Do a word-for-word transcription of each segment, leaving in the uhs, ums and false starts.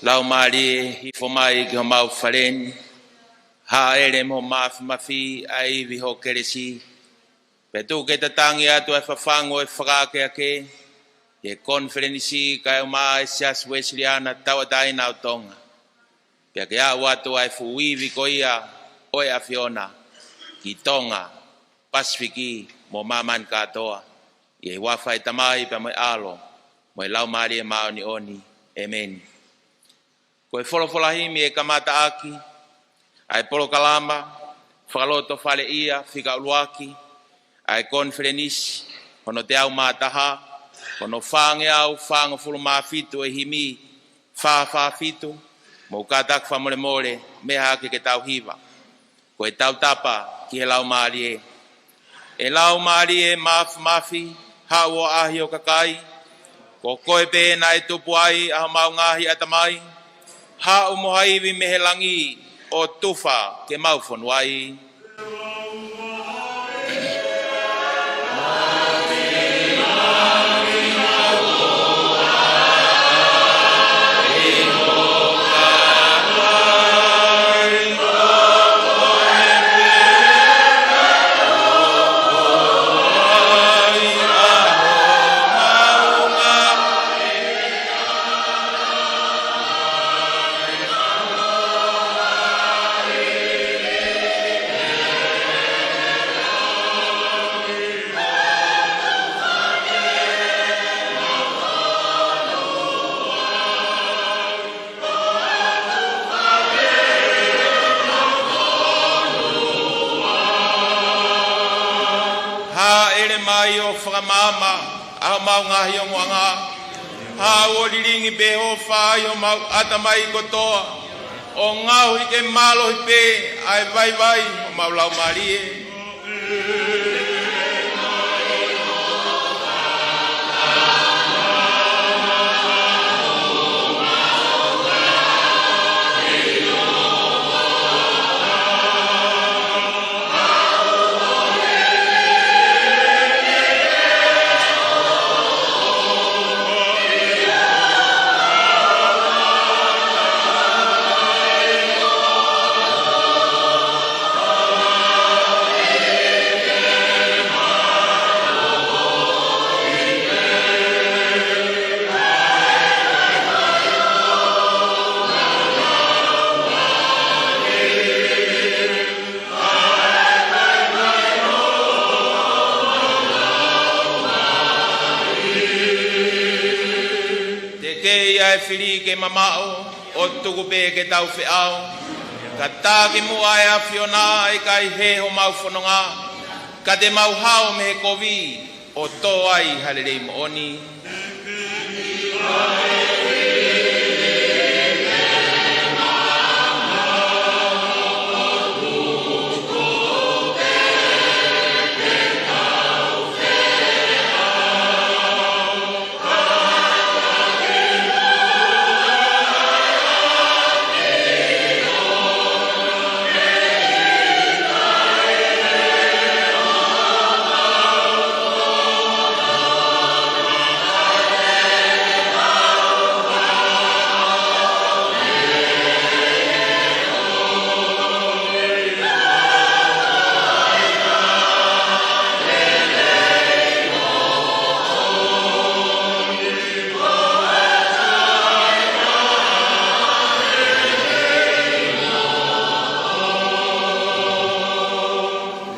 Laumālie, hifo mai ki homau fale ni, hāʻele mo mafimafi ʻa e ivi ho kelesi, pea tuku ke tatangi atu ʻa e fafangu ʻo e fakaakeake ʻi he konifelenisi kae ʻumaʻā ʻa e Siasi Uēsiliana Tauʻatāina ʻo Tonga. Pea ke aʻu atu ʻa e fuʻu ivi ko ia ʻo e ʻAfiona ki Tonga, Pasifiki mo māmani kātoa, ʻi he huafa ʻo e Tamai pea mo e ʻAlo mo e Laumālie Māʻoniʻoni. ʻĒmeni. Ko e folofola himi ʻe kamataʻaki ʻa e polokalama fakalotofaleʻia fika ʻuluaki ʻa e konifelenisi hono teau mā taha, hono fāngeau fāngofulu mā fitu ʻo e himi fā fā fitu, mou kātaki fakamolemole, meʻa hake ke tau hiva. Ko e tautapa ki he Laumālie. ʻE Laumālie Mafimafi, haʻu ʻo ʻaʻahi ho kakai, ko koe pē naʻe tupu ai ʻa homau ngaahi ʻatamai, haʻu mo ha ivi mei he langi ʻo tufa ke mau fonu ai. Hāʻele mai ʻo fakamaama ʻa homau ngaahi ongoʻanga. Haʻu ʻo lilingi pē ho fai homau ʻatamai kotoa, ʻo ngaohi ke mālohi pē ʻa e vaivai homau laumālie. Tekeʻi ʻa e fili ke mamaʻo, ʻo tuku pē ke tau feʻao. Ka taki muʻa ʻa e ʻAfiona, ʻikai hē homau fononga, ka te mau hao mei he kovi, ʻo tō ai ha lelei moʻoni.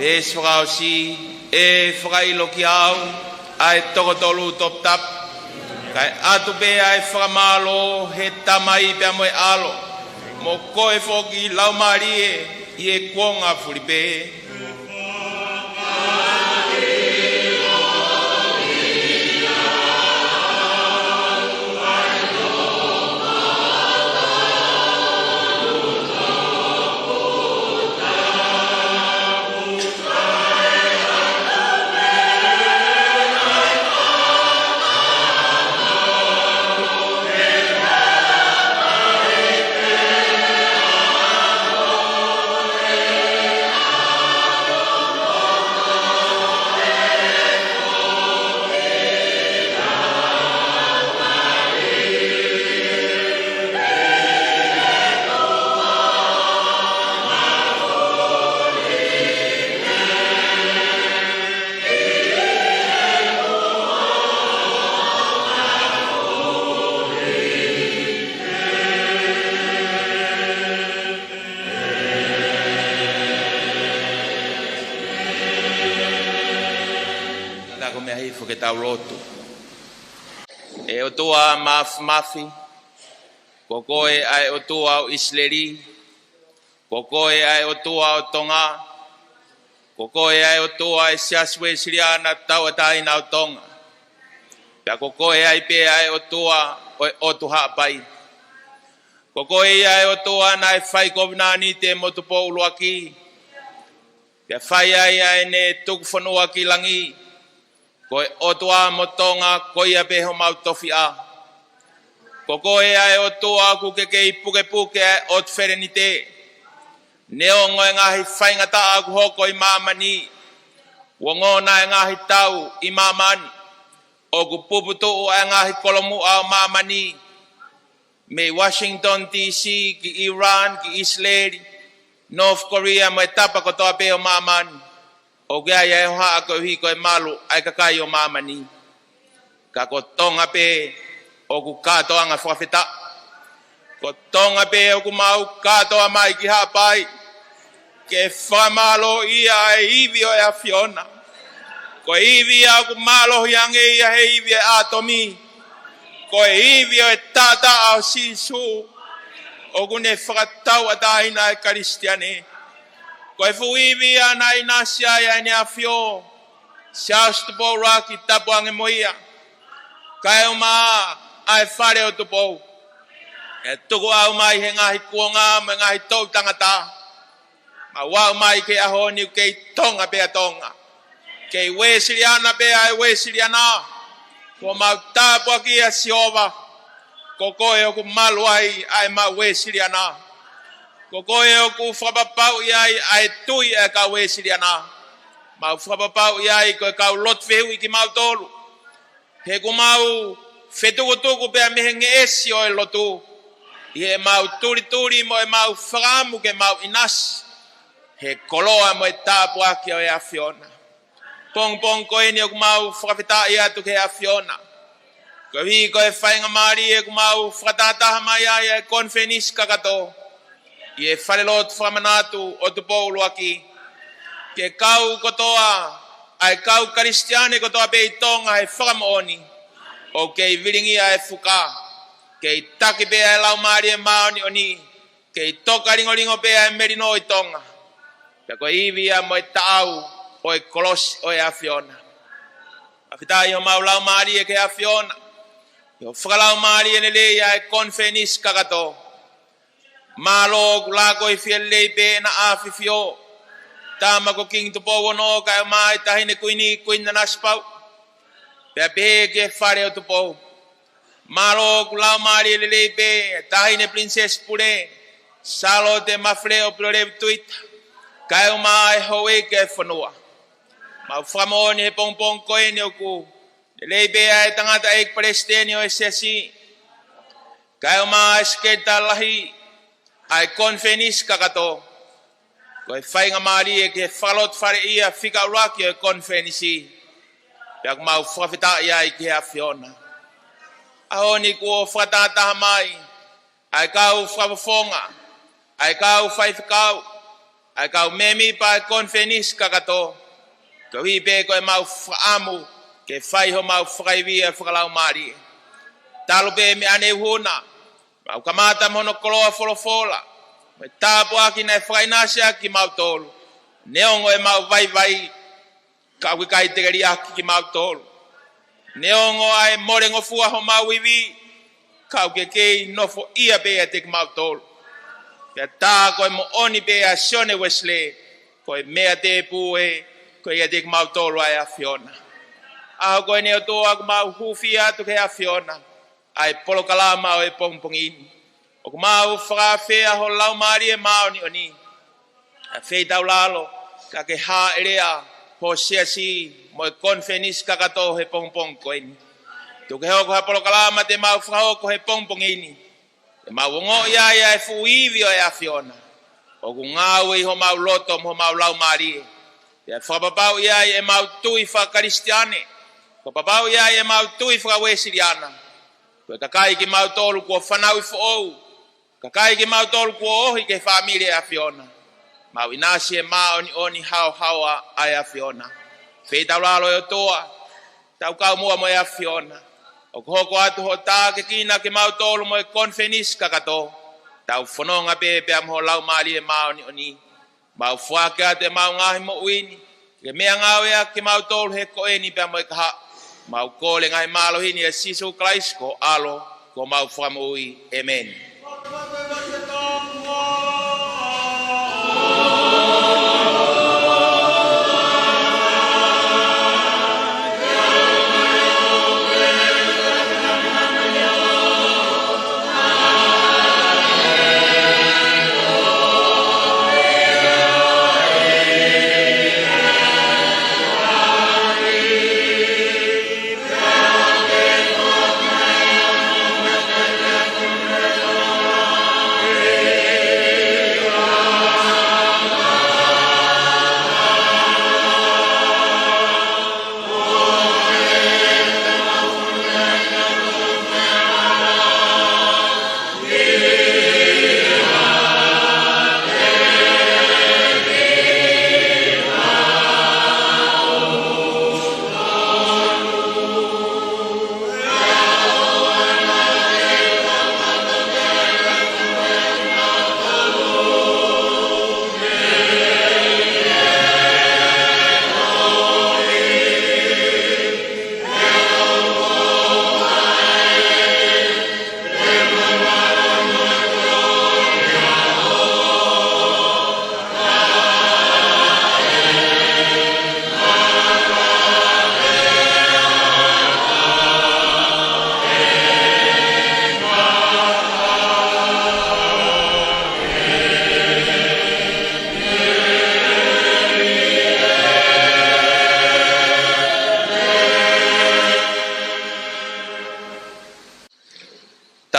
Veesi fakaʻosi, ʻe fakaʻilo kiate au ʻa e toko tolu toputapu, kae ʻatu pē ʻa e fakamālō he Tamai pea mo e ʻAlo, mo koe foki Laumālie, ʻi he kuonga fuli pē. Taku mea hifo ke tau lotu. ʻE ʻOtua Mafimafi, ko koe ʻa e ʻOtua ʻo ʻIsileli, ko koe ʻa e ʻOtua ʻo Tonga, ko koe ʻa e ʻOtua ʻo e Siasi Uēsiliana Tauʻatāina ʻo Tonga. Pea ko koe ai pē ʻa e ʻOtua ʻo e ʻOtu Haʻapai. Ko koe ia ʻa e ʻOtua naʻe fai kovinānite mo Tupou ʻUluaki, pea fai ai ʻa ʻene tuku fonua ki langi. Ko e ʻOtua mo Tonga, ko ia pē homau tofiʻa. Ko koe ʻa e ʻOtua ʻoku ke kei pukepuke ʻa e ʻotu felenite. Neongo e ngaahi faingataʻa ʻoku hoko ʻi māmani, ongona e ngaahi tau ʻi māmani, ʻoku puputuʻu ʻa e ngaahi kolomuʻa ʻo māmani, mei Washington D C ki Iran, ki ʻIsileli, North Korea, mo e tapa kotoa pē ʻo māmani. ʻOku ʻi ai ʻa e hohaʻa koeʻuhi ko e malu ʻa e kakai ʻo māmani. Ka ko Tonga pē ʻoku kātoanga fakafetaʻi. Ko Tonga pē ʻoku mau kātoa mai ki Haʻapai ke fakamālōʻia ʻa e ivi ʻo e ʻAfiona. Ko e ivi ia ʻoku mālohi ange ia he ivi ʻo e ʻātomi. Ko e ivi ʻo e taʻataʻa ʻo Sīsū ʻoku ne fakatauʻatāina ʻa e Kalisitiane. Ko e fuʻu ivi ia naʻe ʻinasi ai ʻa ʻEne ʻAfio, Siaosi Tupou ʻUluaki, tapu ange mo ia, kae ʻumaʻā ʻa e Fale ʻo Tupou. ʻE tukuʻau mai he ngaahi kuonga mo e ngaahi toʻu tangata, mau aʻu mai ki he ʻaho ni ʻoku kei Tonga pē ʻa Tonga, kei Uēsiliana pē ʻa e Uēsiliana. Ko homau tāpuaki ʻa Sihova, ko koe ʻoku malu ai ʻa ʻemau Uēsiliana. Ko koe ʻoku fakapapauʻi ai ʻa e tui ʻa e kau Uēsiliana. Mau fakapapauʻi ai ko e kau lotu fehuʻi kimautolu, he ʻoku mau fetukutuku pea mei he ngeʻesi ʻo e lotu, ʻi heʻemau tulituli mo ʻemau fakaʻamu ke mau ʻinasi he koloa mo e tāpuaki ʻo e ʻAfiona. Pongipongi ko eni ʻoku mau fakafetaʻi atu ki he ʻAfiona, koeʻuhi ko e faingamālie ʻoku mau fakatahataha mai ai ʻa e konifelenisi kakato ʻi he falelotu fakamanatu ʻo Tupou ʻUluaki, ke kau kotoa ʻa e kau Kalisitiane kotoa pē ʻi Tonga he fakamoʻoni ʻoku kei vilingia ʻa e fuka, kei taki pē ʻa e Laumālie Māʻoniʻoni, kei toka lingolingo pē ʻa e melino ʻi Tonga. Pea ko e ivi ia mo e taʻau ʻo e kolosi ʻo e ʻAfiona. Fakafetaʻi homau laumālie ki he ʻAfiona ʻi hoʻo fakalaumālie lelei ʻa e konifelenisi kakato. Mālō ʻoku lākoifie lelei pē ʻEna ʻAfifio, Tama ko Kingi Tupou Ono, kae ʻumaʻā ʻa e Taʻahine Kuini, Kuini Nanasipauʻu, pea pehē ki he Fale ʻo Tupou. Mālō ʻoku laumālie lelei pē ʻa e Taʻahine Pilinisesi Pule, Sālote Mafileʻo Pilolevu-Tuita, kae ʻumaʻā ʻa e houʻeiki ʻo e fonua. Mau fakamoʻoni he pongipongi ko eni ʻoku lelei pē ʻa e tangataʻeiki palesiteni ʻo e Siasi, kae ʻumaʻā ʻa e Sekelitali Lahi ʻa e konifelenisi kakato. Ko e faingamālie ki he fakalotofaleʻia fika ʻuluaki ʻo e konifelenisi, pea ʻoku mau fakafetaʻi ai ki he ʻAfiona. ʻAho ni kuo fakatahataha mai ʻa e kau fakafofonga, ʻa e kau faifekau, ʻa e kau mēmipa ʻo e konifelenisi kakato, koeʻuhi pē ko ʻemau fakaʻamu ke fai homau fakaivia fakalaumālie. Talu pē mei ʻaneuhu na, mau kamata mo hono koloa folofola mo e tāpuaki naʻe fakaʻinasi ʻaki kimautolu. Neongo ʻemau vaivai, ka ʻoku ʻikai te ke liʻaki kimautolu. Neongo ʻa e molengofua homau ivi, ka ʻoku ke kei nofoʻia pē ʻiate kimautolu. Pea tā ko e moʻoni pē ʻa Sione Uesilē, ko e meʻa tēpū ē, ko e ʻiate kimautolu ʻa e ʻAfiona. ʻAho ko eni ʻOtua ʻoku mau hūfia atu ki he ʻAfiona ʻa e polokalama ʻo e pongipongi ni. ʻOku mau fakaafeʻi ho Laumālie Māʻoniʻoni ʻa e feitaulalo, ka ke hāʻelea ho Siasi mo e konifelenisi kakato he pongipongi ko eni. Tuku ke hoko ha polokalama te mau fakahoko he pongipongi ni, te mau ongoʻi ai ʻa e fuʻu ivi ʻo e ʻAfiona ʻoku ngāue ʻi homau loto mo homau laumālie. Pea fakapapauʻi ai ʻemau tui fakakalisitiane, fakapapauʻi ai ʻemau tui fakauēsiliana. Ko e kakai kimautolu kuo fanauʻi foʻou, kakai kimautolu kuo ohi ki he fāmili ʻo e ʻAfiona, mau ʻinasi he māʻoniʻoni haohaoa ʻa e ʻAfiona. Feitaulalo ʻe ʻOtua, Tau kau muʻa mo e ʻAfiona. ʻOku hoko atu hoʻo tākiekina kimautolu mo e konifelenisi kakato. Tau fononga pē pea mo ho Laumālie Māʻoniʻoni. Mau foaki atu ʻemau ngaahi moʻui ni ke meʻangāueʻaki kimautolu he ko eni pea mo e kahaʻu. Mau kole ngaahi mālohi ni ʻia Sīsū Kalaisi ko ho ʻAlo, ko homau Fakamoʻui. ʻĒmeni.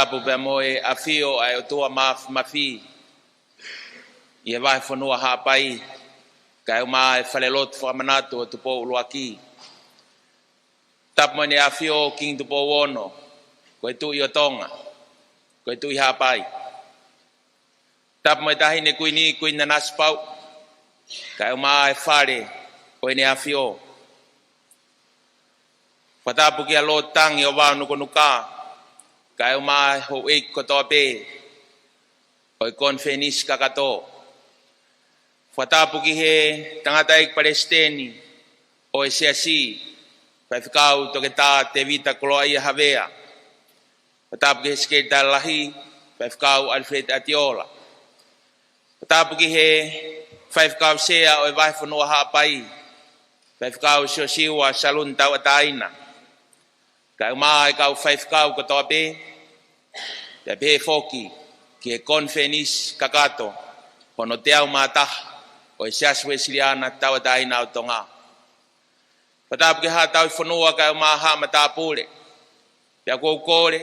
Tapu pea mo e ʻafio ʻa e ʻOtua Māfimafi ʻi he vahefonua Haʻapai, kae ʻumaʻā e falelotu fakamanatu ʻo Tupou ʻUluaki. Tapu mo ʻEne ʻAfio Kingi Tupou Ono, ko e Tuʻi ʻo Tonga, ko e Tuʻi Haʻapai. Tapu mo e Taʻahine Kuini, Kuini Nanasipauʻu, kae ʻumaʻā e fale ʻo ʻEne ʻAfio. Fakatapu kia Lord Tangi ʻo Vao Nukunuka, kae ʻumaʻā e houʻeiki kotoa pē ʻo e konifelenisi kakato. Fakatapu ki he tangataʻeiki palesiteni ʻo e Siasi, Faifekau Toketā Tēvita Koloaʻia Havea. Fakatapu ki he Sekelitali Lahi, Faifekau Alfred Atiola. Fakatapu ki he Faifekau Sea ʻo e Vahefonua Haʻapai, Faifekau Siosiua Saluni Tauʻatāina, kae ʻumaʻā e kau faifekau kotoa pē, pea pehē foki ki he konifelenisi kakato hono teau mā taha ʻo e Siasi Uēsiliana Tauʻatāina ʻo Tonga. Fakatapu ki he Haʻa Tauhi Fonua kae ʻumaʻā e haʻa matāpule. Pea ʻoku ou kole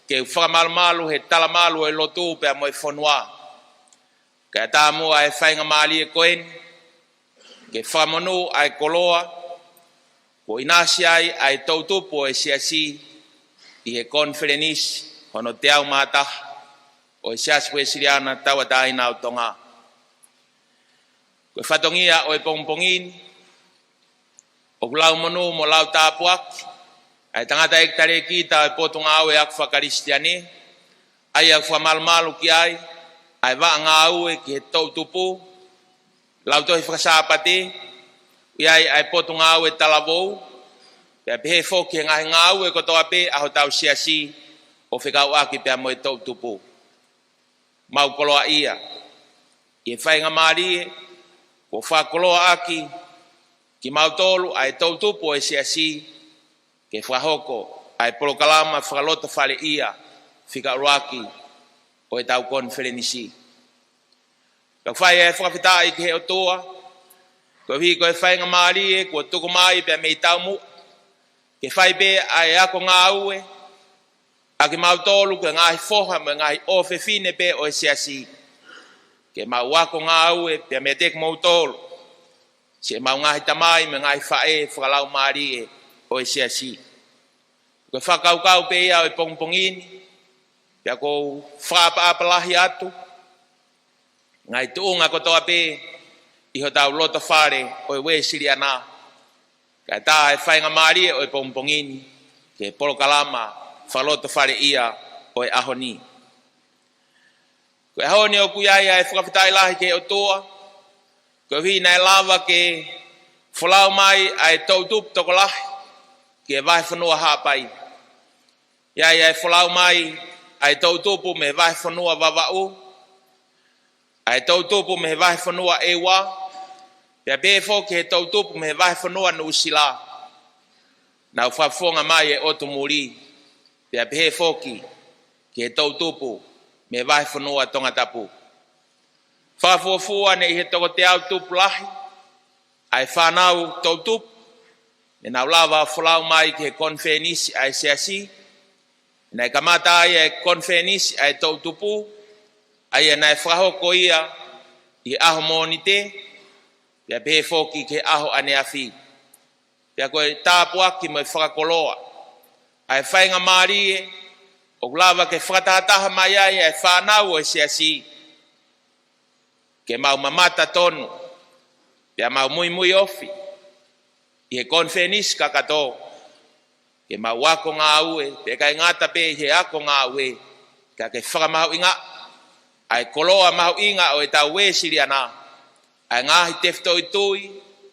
ke u fakamalumalu he talamalu ʻo e lotu pea mo e fonua, kae ʻatā muʻa e faingamālie ko eni ke fakamonū ʻa e koloa kuo ʻinasi ai ʻa e toʻutupu ʻo e Siasi ʻi he konifelenisi hono teau mā taha ʻo e Siasi Uēsiliana Tauʻatāina ʻo Tonga. Ko e fatongia ʻo e pongipongi ni, ʻoku lau monū mo lau tāpuaki ʻa e tangataʻeiki talēkita ʻo e Potungāue Ako Fakakalisitiane, ʻa ia ʻoku fakamalumalu ki ai ʻa e vaʻa ngāue ki he toʻutupu, lautohi faka-Sāpate, ʻoku ʻi ai ʻa e Potungāue Talavou, pea pehē foki ki he ngaahi ngāue kotoa pē ʻa hotau Siasi ʻo fekauʻaki pea mo e toʻutupu. Mau koloaʻia ʻi he faingamālie kuo fakakoloaʻaki kimautolu ʻa e toʻutupu ʻo e Siasi ke fakahoko ʻa e polokalama fakalotofaleʻia fika ʻuluaki ʻo ʻetau konifelenisi. Ka fai e fakafetaʻi ki he ʻOtua koeʻuhi ko e faingamālie kuo tuku mai pea mei taumuʻa ke fai pē ʻa e ako ngāue ʻa kimautolu ko e ngaahi foha mo e ngaahi ʻofefine pē ʻo e Siasi, ke mau ako ngāue pea meiate kimoutolu, siʻemau ngaahi tamai mo e ngaahi faʻē fakalaumālie ʻo e Siasi. Ko e fakakaukau pē ia ʻo e pongipongi ni, pea ʻoku ou fakaʻapaʻapa lahi atu ngaahi tuʻunga kotoa pē ʻi hotau lotofale ʻo e Uēsiliana, ʻA e tā e faingamālie ʻo e pongipongi ni, ki he polokalama fakalotofaleʻia ʻo e ʻaho ni. Ko e ʻaho ni ʻoku ʻi ai ʻa e fakafetaʻi lahi ki he ʻOtua, koeʻuhi naʻe lava ke folau mai ʻa e toʻutupu tokolahi ki he vahefonua Haʻapai. ʻI ai ʻa e folau mai ʻa e toʻutupu mei he vahefonua Vavaʻu, ʻa e toʻutupu mei he vahefonua ʻEua, pea pehē foki he toʻutupu mei he vahefonua Nuʻusila. Naʻe fakafofonga mai e ʻotu muli, pea pehē foki ki he toʻutupu mei he vahefonua Tongatapu. Fakafuofua ne ʻi he toko teau tupu lahi ʻa e fānau toʻutupu ne nau lava folau mai ki he konifelenisi ʻa e Siasi. Naʻe kamata ai ʻa e konifelenisi ʻa e toʻutupu, ʻa ia naʻe fakahoko ia ʻi he ʻaho Mōnite, pea pehē foki ki he ʻaho ʻaneafi. Pea ko e tāpuaki mo e fakakoloa ʻa e faingamālie ʻoku lava ke fakatahataha mai ai ʻa e fānau ʻo e Siasi ke mau mamata tonu, pea mau muimui ofi ʻi he konifelenisi kakato, ke mau ako ngāue, pea ʻikai ngata pē ʻi he ako ngāue, ka ke fakamahuʻingaʻi ʻa e koloa mahuʻinga ʻo ʻetau Uēsiliana, ʻa e ngaahi tefitoʻi tui,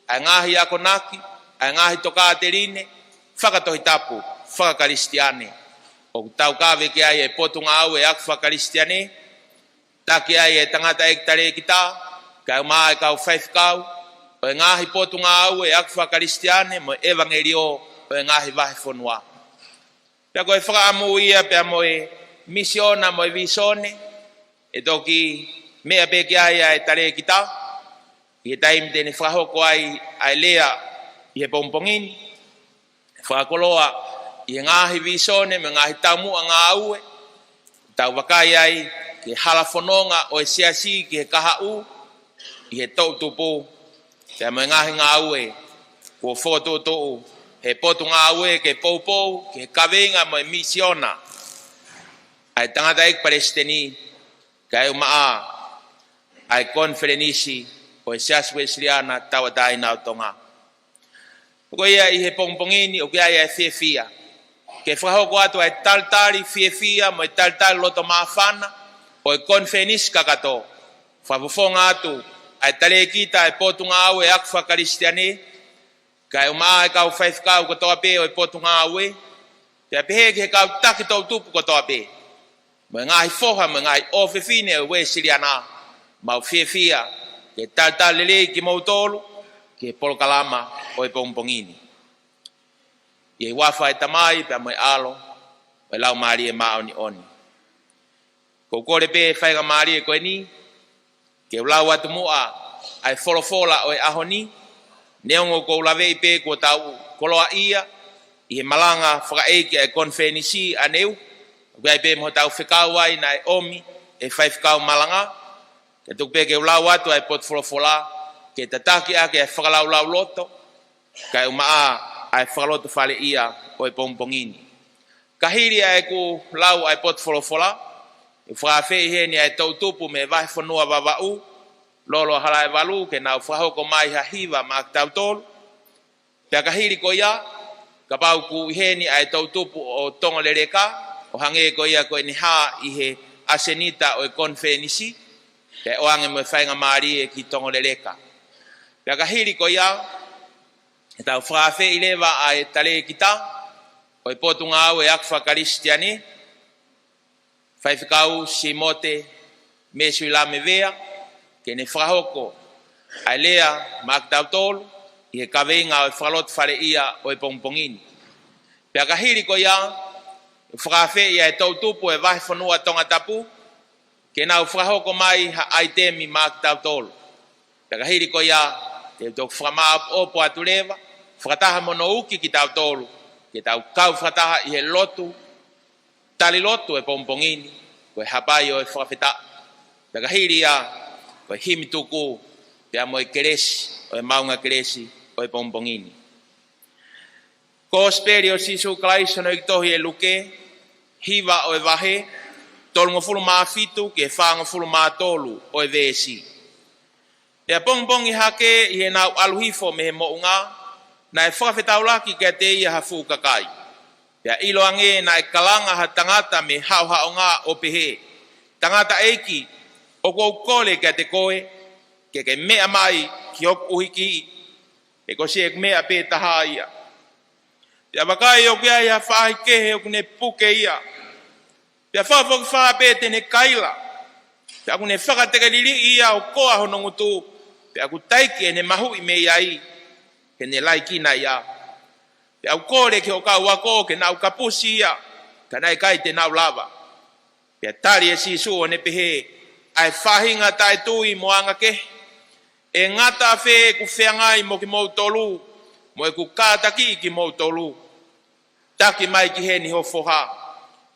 ʻa e ngaahi akonaki, ʻa e ngaahi tokāteline fakatohitapu fakakalisitiane ʻoku taukave ki ai e Potungāue ʻAkufakalisitiane, taki ai e tangataʻeiki talēkita, kae ʻumaʻā e kau faifekau ʻo e ngaahi Potungāue ʻAkufakalisitiane mo e ʻevangeliō ʻo e ngaahi vahefonua. Pea ko e fakaʻamu ia pea mo e misiona mo e vīsone, ʻe toki meʻa pē ki ai ʻa e talēkita ʻi he taimi te ne fakahoko ai ʻa e lea ʻi he pongipongi ni, fakakoloa ʻi he ngaahi vīsone mo e ngaahi taumuʻa ngāue, tau vakai ai ki he hala fononga ʻo e Siasi ki he kahaʻu ʻi he toʻutupu, pea mo e ngaahi ngāue kuo fokotuʻutuʻu he Potungāue ke poupou ki he kaveinga mo e misiona ʻa e tangataʻeiki palesiteni, kae ʻumaʻā ʻa e konifelenisi ʻo e Siasi Uēsiliana Tauʻatāina ʻo Tonga. Ko ia ʻi he pongipongi ni ʻoku ʻi ai ʻa e fiefia ke fakahoko atu ʻa e talitali fiefia mo e talitali loto māfana ʻo e konifelenisi kakato. Fakafofonga atu ʻa e talēkita ʻa e Potungāue ʻAkufakalisitiane, kae ʻumaʻā e kau faifekau kotoa pē ʻo e Potungāue, pea pehē ki he kau taki toʻutupu kotoa pē, mo e ngaahi foha mo e ngaahi ʻofefine ʻo e Uēsiliana, mau fiefia ke talitali lelei kimoutolu ki he polokalama ʻo e pongipongi ni. ʻI he huafa ʻo e Tamai pea mo e ʻAlo mo e Laumālie Māʻoniʻoni. Ko u kole pē faingamālie ko eni ke u lau atu muʻa ʻa e folofola ʻo e ʻaho ni, neongo ʻoku ou laveʻi pē kuo tau koloaʻia ʻi he malanga fakaʻeiki ʻa e konifelenisi ʻaneu, ʻoku ʻi ai pē mo hotau fekau ai naʻe ʻomi ʻe he faifekau malanga, ka tuku pē ke u lau atu ʻa e potu folofola ke tataki ʻaki ʻa e fakalaulauloto, kae ʻumaʻā ʻa e fakalotofaleʻia ʻo e pongipongi ni. Ka hili ʻa ʻeku lau ʻa e potu folofola, ʻe fakaafeʻi heni ʻa e toʻutupu mei he vahefonua Vavaʻu, Lolo Halaevalu, ke nau fakahoko mai ha hiva maʻa kitautolu. Pea ka hili ko ia, kapau ʻoku ʻi heni ʻa e toʻutupu ʻo Tongoleleka, ʻo hangē ko ia ko ʻene hā ʻi he ʻasenita ʻo e konifelenisi, pea ʻoange mo e faingamālie ki Tongoleleka. Pea ka hili ko ia, ʻe tau fakaafeʻi leva ʻa e talēkita ʻo e Potungāue ʻAkufakalisitiane, Faifekau Simote Mesuilame Vea, ke ne fakahoko ʻa e lea maʻa kitautolu ʻi he kaveinga ʻo e fakalotofaleʻia ʻo e pongipongi ni. Pea ka hili ko ia, ʻe fakaafeʻi ʻa e toʻutupu ʻo e vahefonua Tongatapu, ke nau fakahoko mai ha ʻaitemi maʻa kitautolu. Pea ka hili ko ia, te u toki fakamāopoopo atu leva, fakataha mo Nouki kitautolu, ke tau kau fakataha ʻi he lotu, tali lotu ʻo e pongipongi ni, ko e hapai ʻo e fakafetaʻi. Pea ka hili ia, ko e himi tuku, pea mo e kelesi, ʻo e maʻunga kelesi, ʻo e pongipongi ni. Kosipeli ʻo Sīsū Kalaisi hono ʻEiki tohi ʻe Luke, hiva ʻo e vahe, tolungofulu mā fitu ki he fāngofulu mā tolu ʻo e veesi. Pea pongipongi hake ʻi heʻenau ʻalu hifo mei he moʻunga, Naʻe fakafetaulaki kiate ia ha fuʻu kakai. Pea ʻiloange naʻe kalanga ha tangata mei haʻohaʻonga ʻo pehē, Tangataʻeiki, ʻoku ou kole kiate koe, ke ke meʻa mai ki hoku ʻuhiki, he ko siʻeku meʻa pē taha ia. Pea vakai ʻoku ʻi ai ha faʻahi kehe ʻoku ne puke ia. Pea fakafoki fā pē te ne kaila. Pea ʻoku ne fakatekeliliʻi ia ʻo koa hono ngutu. Pea ʻoku taiki ʻene mahuʻi mei ai, he ne laikina ia. Pea ʻoku kole ki hoʻo kau ako ke nau kapusi ia, ka naʻe ʻikai te nau lava. Pea tali ʻe Sīsū ʻo ne pehē, ʻA e faʻahinga taʻetui mo anga kehe, ʻe ngata ʻafē ʻeku feangai mo kimoutolu, mo ʻeku kātakiʻi kimoutolu? Taki mai ki heni ho foha.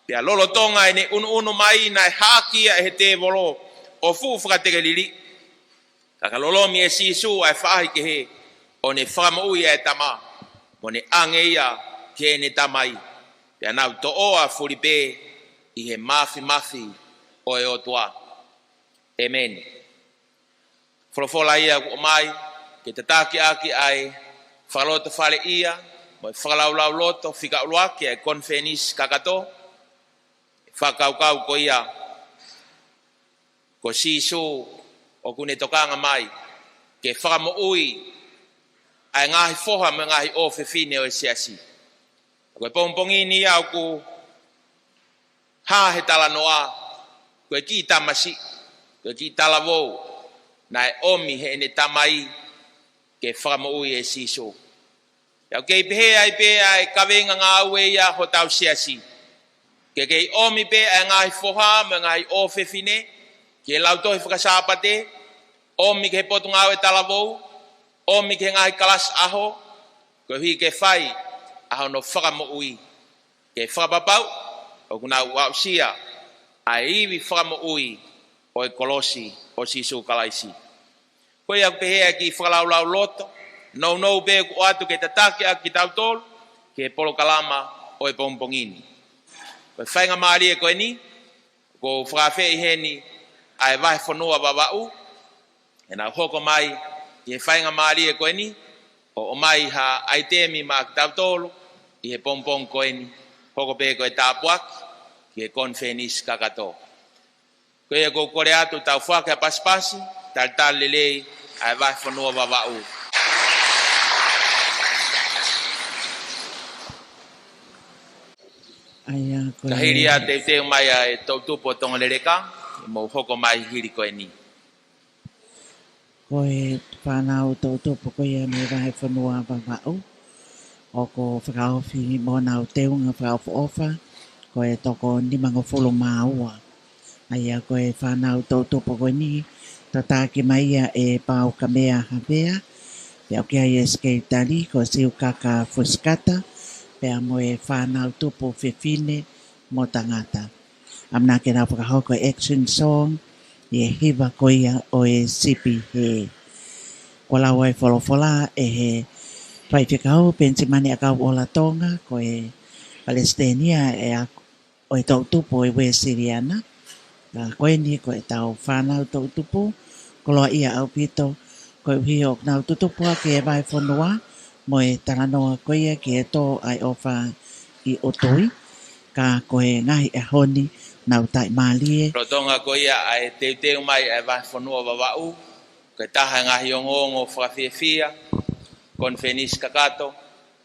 Pea lolotonga ʻene ʻunuʻunu mai naʻe haʻaki ia ʻe he tēvolo ʻo fuʻu fakatekeliliʻi. Ka ka lolomi ʻe Sīsū ʻa e faʻahi kehe, ʻo ne fakamoʻui ʻa e tama, mo ne ʻange ia ki heʻene tamai. Pea nau toʻoa fuli pē ʻi he māfimafi ʻo e ʻOtua. ʻĒmeni. Folofola ia ʻoku ʻomai ke tataki ʻaki ʻa e fakalotofaleʻia mo e fakalaulauloto fika ʻuluaki ʻa e konifelenisi kakato. Fakakaukau ko ia, ko Sīsū ʻoku ne tokanga mai ke fakamoʻui ʻa e ngaahi foha mo e ngaahi ʻofefine ʻo e siasi. Ko e pongipongi ni ia ʻoku hā he talanoa, ko e kiʻi tamasiʻi, ko e kiʻi talavou, naʻe ʻomi heʻene tamai ke fakamoʻui ʻe Sīsū. Pea ʻoku kei pehē ai pē ʻa e kaveinga ngāue ia hotau siasi. Ke kei ʻomi pē ʻa e ngaahi foha mo e ngaahi ʻofefine ki he lautohi fakasāpate, ʻomi ki he potungāue talavou, ʻomi ki he ngaahi kalasi ʻaho, koeʻuhi ke fai ʻa hono fakamoʻui. Ke fakapapauʻi ʻoku nau aʻusia ʻa e ivi fakamoʻui ʻo e kolosi ʻo Sīsū Kalaisi. Ko ia ʻoku pehē ʻa e kiʻi fakalaulauloto nounou pē ʻoku ʻoatu ke tataki ʻaki kitautolu ki he polokalama ʻo e pongipongi ni. Ko e faingamālie ko eni, ʻoku ou fakaafeʻi heni ʻa e Vahefonua Vavaʻu, ke nau hoko mai ki he faingamālie ko eni, ʻo ʻomai ha ʻaitemi maʻa kitautolu ʻi he pongipongi ko eni, hoko pē ko e tāpuaki ki he konifelenisi kakato. Ko ia ʻoku ou kole atu tau foaki ha pasipasi, talitali lelei ʻa e Vahefonua Vavaʻu. ʻA ia ko e Ka hili ia teuteu mai ʻa e toʻutupu ʻo Tonga Leleka, ʻe mou hoko mai hili ko eni. Ko e fānau toʻutupu ko ia mei Vahefonua Vavaʻu, ʻoku fakaofi mo nau teunga fakaʻofoʻofa, ko e toko nimangofulu mā ua. ʻA ia ko e fānau toʻutupu ko eni, tataki mai ia ʻe Pau Kamea Havea, pea ʻoku ʻi ai e sekelitali ko Siukaka Fusikata, pea mo e fānau tupu fefine mo tangata. ʻAmanaki ke nau fakahoko e action song ʻi he hiva ko ia ʻo e Sipi Hē. Kuo lau ʻa e folofola ʻe he faifekau Penisimani ʻAkauʻola Tonga, ko e palesiteni ia ʻe a- ʻo e toʻutupu ʻo e Uēsiliana. Ka ko eni ko ʻetau fānau toʻutupu, koloaʻia ʻaupito, koeʻuhi ʻoku nau tutupu hake e Vahefonua mo e talanoa ko ia ki he tō ʻa e ʻofa ʻi ʻUtui, ka ko e ngaahi ʻaho ni nau taʻimālie. Lolotonga ko ia ʻa e teuteu mai ʻa e Vahefonua Vavaʻu, ko e taha e ngaahi ongoongo fakafiefia, konifelenisi kakato,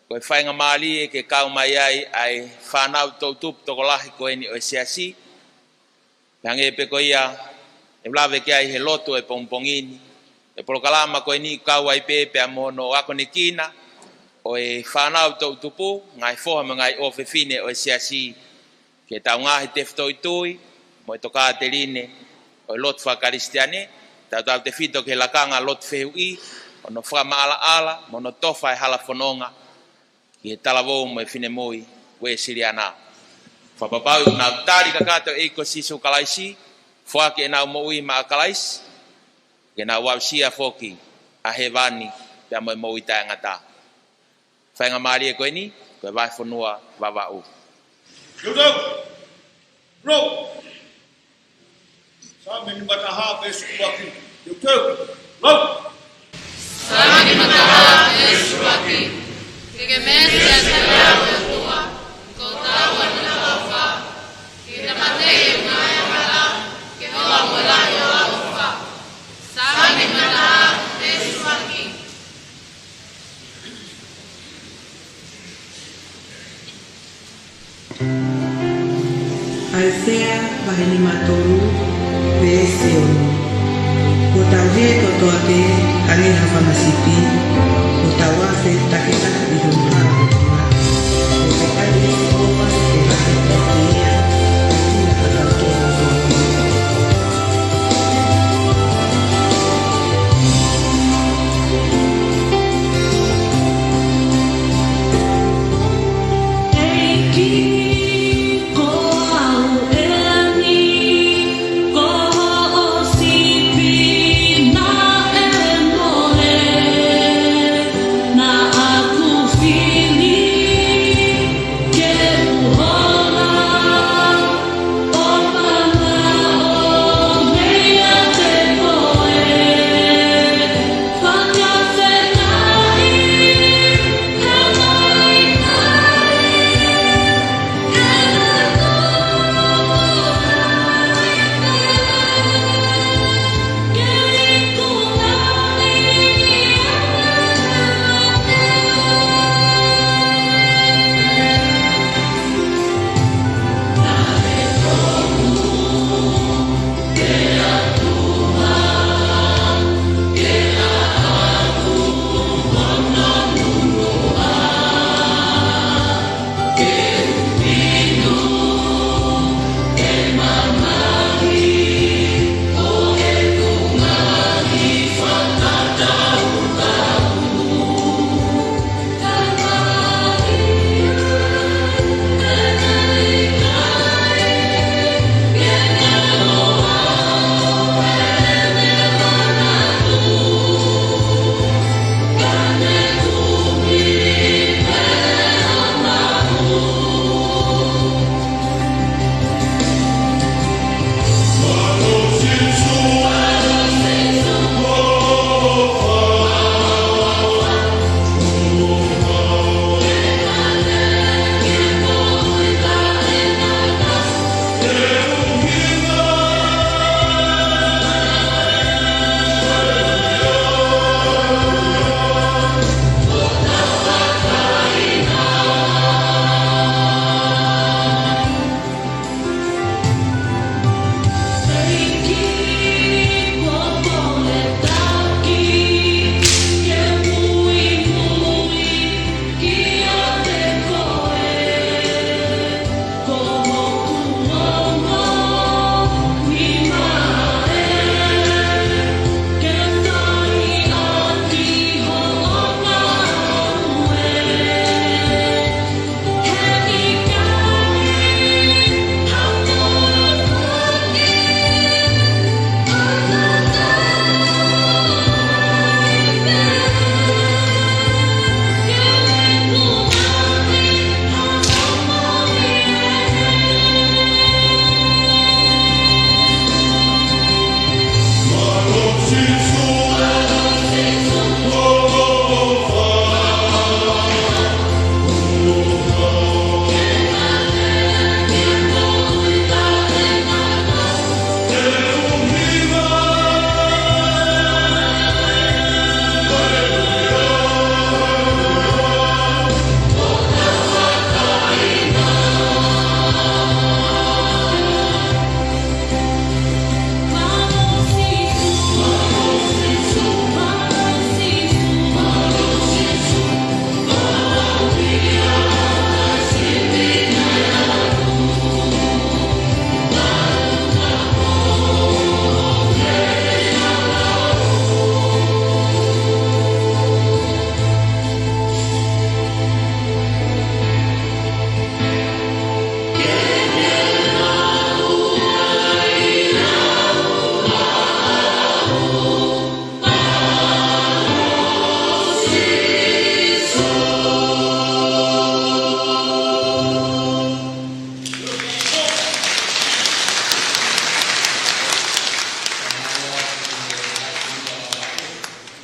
ko e faingamālie ke kau mai ai ʻa e fānau toʻutupu tokolahi ko eni ʻo e siasi. Pea hangē pē ko ia ʻe lave ki ai he lotu e pongipongi ni, e polokalama ko eni kau ai pē pea mo hono akonekina ʻo e fānau toʻutupu, ngaahi foha mo e ngaahi ʻofefine ʻo e siasi, ki heʻetau ngaahi tefitoʻi tui mo e tokāteline ʻo e lotu fakakalisitiane, tautautefito ki he lakanga lotu fehuʻi, hono fakamaʻalaʻala mo hono tofa e hala fononga ki he talavou mo e finemui Uēsiliana. Fakapapauʻi ʻoku nau tali kakato e ʻEiki ko Sīsū Kalaisi, foaki ʻenau moʻui maʻa Kalaisi, ke nau aʻusia foki ʻa hēvani pea mo e moʻui taʻengata. Faingamālie ko eni, ko e Vahefonua Vavaʻu. Teuteu! Lau! Saame nimataha veesi ʻuluaki. Teuteu! Lau! Saame nimataha veesi ʻuluaki. Ke ke meesi ʻa e ʻOtua, ko e tauhi ʻo e ʻOtua, ke ke tāmateʻi ʻa e ngaahi angahala, ke hola mo e lahi ʻo e ʻOtua. Saame nimataha, veesi ʻuluaki. ʻAisea vahe nimatolu, veesi ono. Kuo tau hē kotoa pē hangē ha fanga sipi, kuo tau afe taketake ʻi hono hala ʻo e ʻOtua. Ko e ʻai ʻe Sihova ke hake kiate ia ʻa e kinautolu kotoa. ʻEiki, ko au eni, ko hoʻo sipi naʻe mole, naʻa ku fili ke u hola.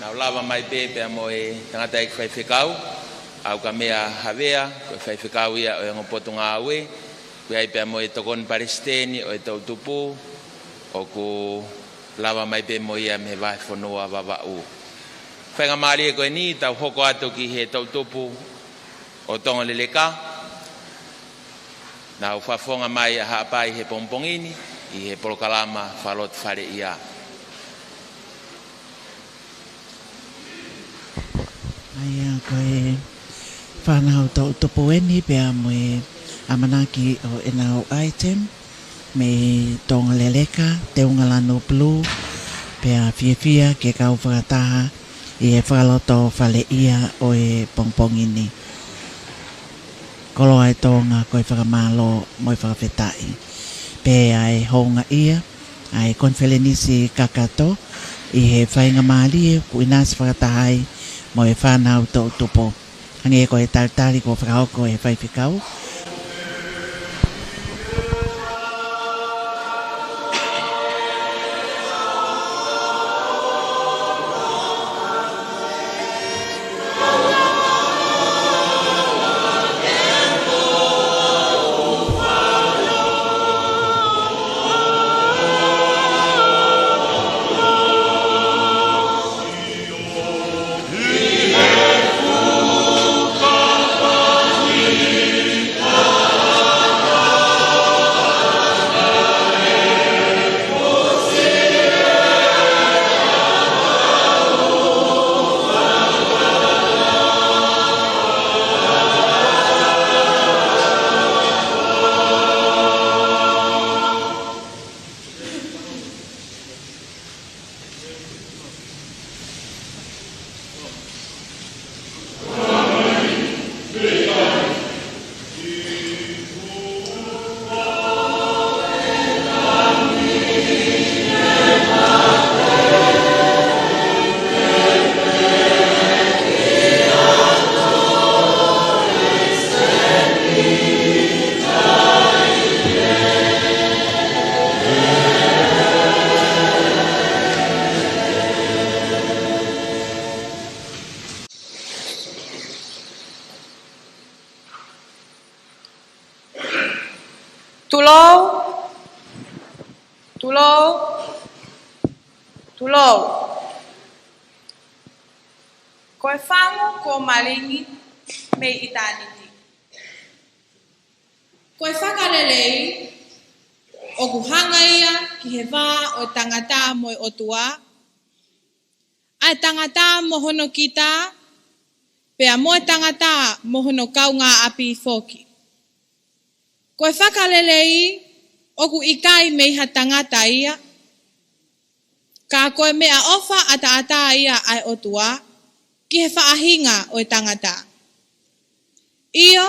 Naʻa ku lava mai pē pea mo e tangataʻeiki faifekau. ʻAukamea Havea, ko e faifekau ia ʻo e ongo potungāue, ʻoku ʻi ai pea mo e tokoni palesiteni ʻo e toʻutupu, ʻoku lava mai pē mo ia mei he vahefonua Vavaʻu. Faingamālie ko eni, tau hoko atu ki he toʻutupu ʻo Tonga Leleka, naʻa nau fakafofonga mai ʻa Haʻapai he pongipongi ni, ʻi he polokalama Fakalotu Faleʻia. ʻA ia ko e fānau toʻutupu eni pea mo e ʻamanaki ʻo ʻenau item mei Tonga Leleka, Teunga Lanu Pulū, pea fiefia ke kau fakataha ʻi he Fakalotu Faleʻia ʻo e pongipongi ni. Koloa ʻa Tonga, ko e fakamālō mo e fakafetaʻi. Pea ʻe houngaʻia ʻa e konifelenisi kakato ʻi he faingamālie kuo ʻinasi fakataha ai mo e fānau toʻutupu. Hangē ko e talitali kuo fakahoko ʻe he faifekau. Tulou, tulou, tulou. Ko e fangu kuo malingi mei ʻitāniti. Ko e fakalelei ʻoku hanga ia ki he vā ʻo e tangata mo e ʻOtua, ʻa e tangata mo hono kita, pea mo e tangata mo hono kaungāʻapi foki. Ko e fakalelei ʻoku ʻikai mei ha tangata ia, ka ko e meʻaʻofa ʻataʻatā ia ʻa e ʻOtua ki he faʻahinga ʻo e tangata. ʻIo,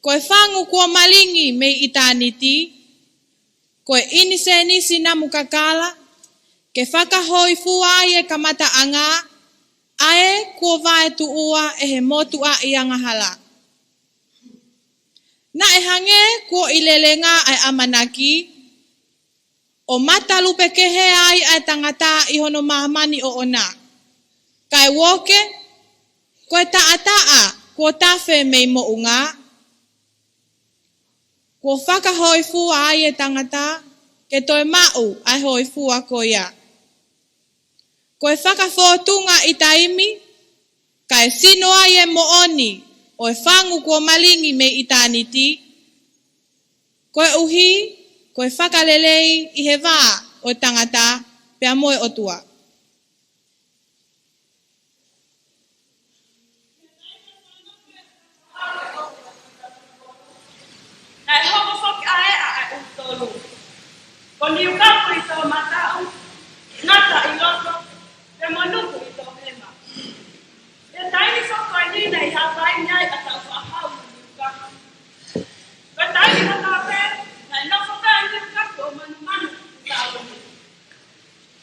ko e fangu kuo malingi mei ʻitāniti, ko e ʻinisēnisi namu kakala, ke fakahōifua ai e kamataʻanga, ʻa ē kuo vaetuʻua ʻe he motuʻaʻi angahala. Naʻe hangē kuo ʻi lelenga ʻa e ʻamanaki, ʻo matalupe kehe ai ʻa e tangata ʻi hono māmani ʻoʻona. Kae uoke, ko e taʻataʻa kuo tafe mei moʻunga, kuo fakahōifua ai e tangata ke toe maʻu ʻa e hōifua ko ia. Ko e fakafōtunga ʻi taimi, kae sino ai e moʻoni ʻo e fangu kuo malingi mei ʻitāniti, koeʻuhi ko e fakalelei ʻi he vā ʻo e tangata pea mo e ʻOtua. Naʻe hoko foki ʻa e ʻea ʻa e ʻulu tolu. Ko Niukapu ʻi Tōmataʻu, Ngata ʻi Loto, pea mo Nuku ʻi Tōhema. Pea taimi foki ko eni naʻe ʻi Haʻapai ai ʻa Taufaʻahau mo Niukapu. Ko e taimi kotoa pē, naʻe nofo pē ʻa Niukapu ʻo manumanu ʻi Tauloni.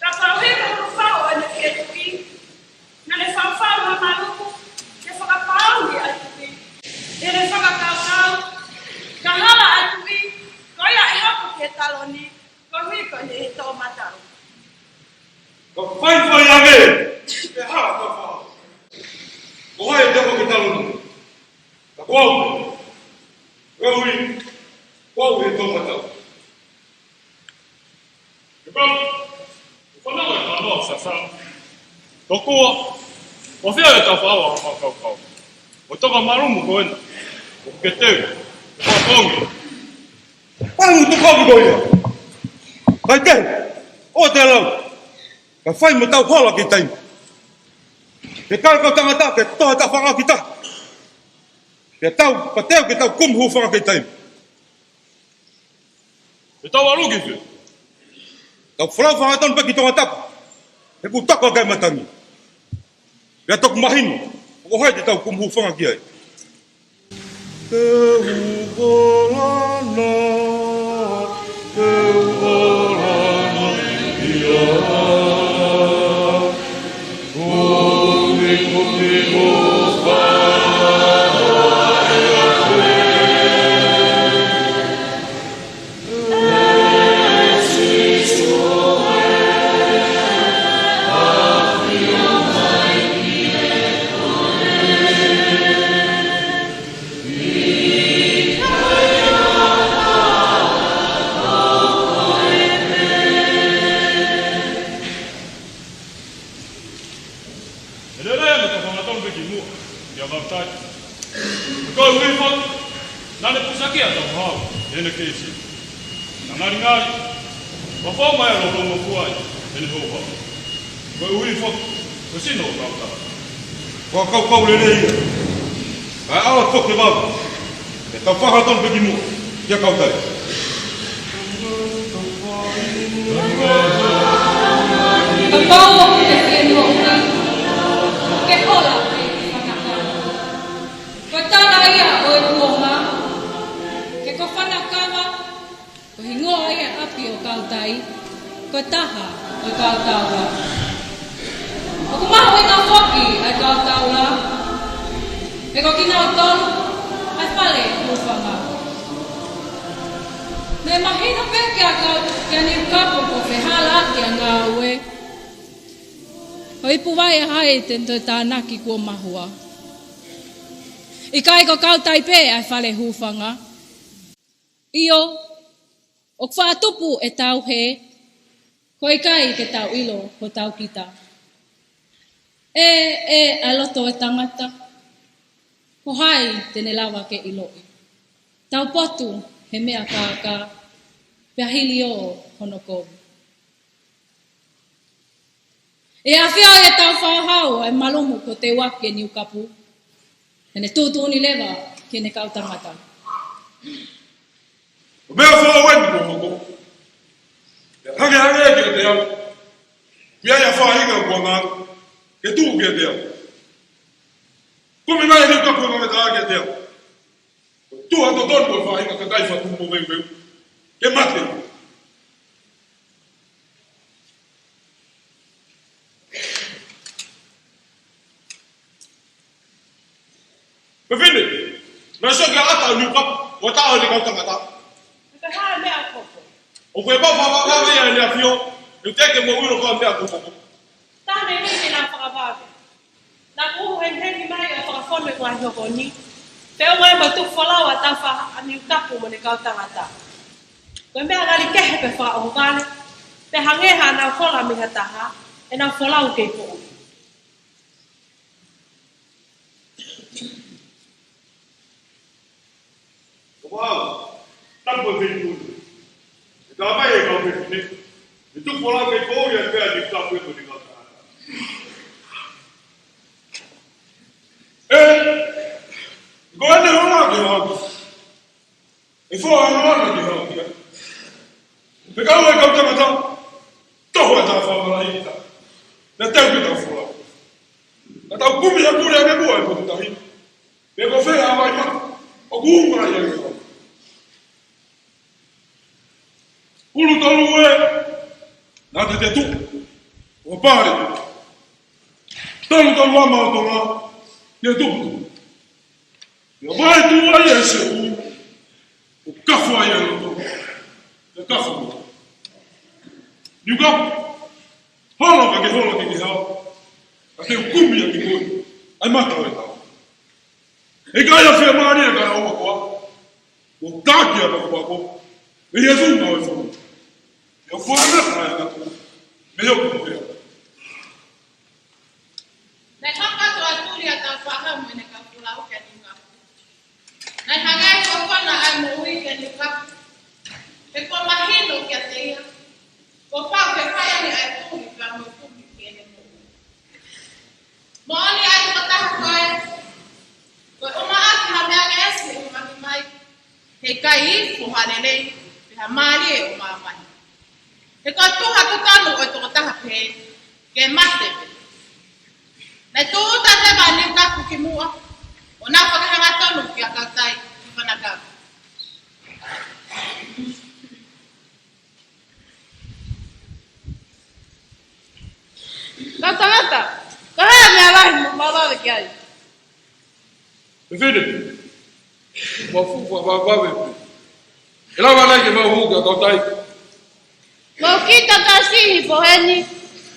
Ka koeʻuhi ko e faʻu ʻene fie tuʻi, naʻa ne faufau ha maluku ke fakapaomi ʻa e tuʻi. Naʻa ne fakakaukau, ka hala ʻa e tuʻi, ko ia ʻe hoko ki he taloni, koeʻuhi ko ʻene ʻi Tōmataʻu. Ka faifai ange, ʻe hala ka faʻu. Ko hai ʻe hoko ki he taloni? Ko au, ko au ē, ko au ē Tongatau. Ke pau, ʻoku fanongo e talanoa ʻo Sasau. Tokua, ʻoku fiha ʻetau fāʻaho fakakaukau. ʻO toka malumu ko ena, ʻoku ke teu, ʻoku ke kongi. Pau tukovi ko ia. Kai te, ʻo te lau. Ka fai mo tau hola ki taimi. Ke kai kau tangata, ke toa ta fanga kita. Ke tau, ka teu ke tau kumi hūfanga ki taimi. Ke tau ʻalu ki fē? Tau folau fanga tonu pē ki Tongatapu. He kuo toko kai matangi. Pea toki mahino, ko hai te tau kumi hūfanga ki ai. Te u kolana, te u kolana ia. Kumi, kumi, kumi. ʻE lele mo tau fanga tonu pē ki muʻa, ki he kau tai. Ko e ui foki, naʻa ne pusakia tau hau, ʻene keisi. Naʻa ngali ngali, ua fou mai ʻa Lolo mo Kuai, ʻene hou hau. Ko e ui foki, ko e sino ʻo kau tai. Ko e kau kau lele ia. ʻAi ʻalu atu ke mau. Ke tau fanga tonu pē ki muʻa, ki he kau tai. Kapau ʻoku ke fiemaʻu, ke hola, ke fanakava. Ko e tala ia ʻo e kuonga, ke ko Fanakava, ko e hingoa ia ʻapi ʻo kau tai, ko e taha ʻo e kau taula. ʻOku mahuʻinga foki ʻa e kau taula, he ko kinautolu ʻa e fale hūfanga. Naʻe mahino pē kia kau, kia Niukapu ko e fehālaaki ʻa e ngāue. Ko e ipu vai ʻa hai te ne toe tānaki kuo mahua. ʻIkai ko kau tai pē ʻa e fale hūfanga. ʻIo, ʻoku faʻa tupu ʻetau hē, ko e ʻikai ke tau ʻilo hotau kita. ʻE, ʻe, ʻa e loto ʻo e tangata, ko hai te ne lava ke ʻiloʻi. Taupotu he meʻa kākā, pea hili ʻo hono kovi. ʻE ʻafio ʻi hotau fāʻaho ʻa e malumu ko Teuaki ʻe Niukapu. He naʻe tuʻutuʻuni leva ki heʻene kau tangata. Ko e meʻa foʻou eni kuo hoko. ʻIa hangehangē kiate au. Pea ʻi ai ha faʻahinga kuo ngāue ke tuʻu kiate au. Kumi mai ʻe Niukapu ʻene ngāue kiate au. Tuʻu ʻa e totonu ʻo e faʻahinga kakai fatu mo veuveu. Ke mate. Fefine, naʻe sio ki he ʻata ʻo Niukapu, ʻo taʻo ʻene kau tangata. Ko e hā e meʻa ʻoku hoko? ʻOku ou pau fakavave ia ʻEne ʻAfio, ʻe teʻeki ke mou ʻilo ko e hā e meʻa ʻoku hoko. Taha mei he meʻa naʻa ku fakavave. Naʻa ku ʻuhu hengihengi mai ʻo fakafonu e ngaahi hoko ni. Feʻunga mo e tuku folau ʻa e tafa ʻa Niukapu mo ʻene kau tangata. Ko e meʻa ngali kehe pē fakaʻohovale, pea hangē haʻanau hola mei ha taha, ʻenau folau kei poʻuli. Ko au, tapu e feituʻu ni. ʻE tā mai e kau fefine. ʻE tuku folau kei poʻuli ʻa e meʻa ni tapu e ko ni kau tangata. ʻE, ko ʻene hola ke hau. ʻE foʻi hola ke hau ia. Pea kau e kau tangata. Toho e tā fakamalaʻia. Naʻa tau ke tau folau. Naʻa tau kumi ha pule ʻa e meʻa ʻa e potu tahi. Pe ko fē ha vai mata ʻoku uma ai ʻa e kau. Hulu tolu ē, naʻa te te tuʻu ʻo pale. Tolu tolu ama ʻo Tonga, te tuputupu. ʻIa vai tuʻu ai e seʻu, ʻo kafo ai e loto, ʻe kafo. Niukapu, hola ka ke hola ke ke hao, ka te u kumi ʻa ki koe, ʻa e mata ʻo e tau. ʻIkai ha fiemālie kae ʻoua koā. ʻO taki ʻa e pakupaku. ʻE Sīsū mo e fonu. ʻIo, fuana kae ʻatu. Mei hoku puea. Naʻe hanga atu ʻa Tuli ʻa Taufaʻāhau mo ʻene kau folau kia Niukapu. Naʻe hanga ʻe he kau fonu ʻa e moʻui kia Niukapu. He kuo mahino kiate ia kuo pau ke fai ange ʻa e tuli pea mo e kumi ki heʻene moʻui. Moʻoni ʻa e tokotaha ko ē, ko e ʻumaʻā ki ha meʻa ngeʻesi ʻe hū mai, heʻikai ifo ha lelei pe ha mālie ʻo mamahi. He ko e tuha totonu ʻo e tokotaha pehē ke mate pē. Naʻe tūʻuta leva ʻa Niukapu ki muʻa, ʻo nau fakahangatonu kia Kautai ki Fanakau. Kau tangata, ko e hā e meʻa lahi mo vavave ki ai? Fefine, mau fuʻu vavave pē. ʻE lava nai ke mau hū kia Kautai? Mau kita tasi hifo heni,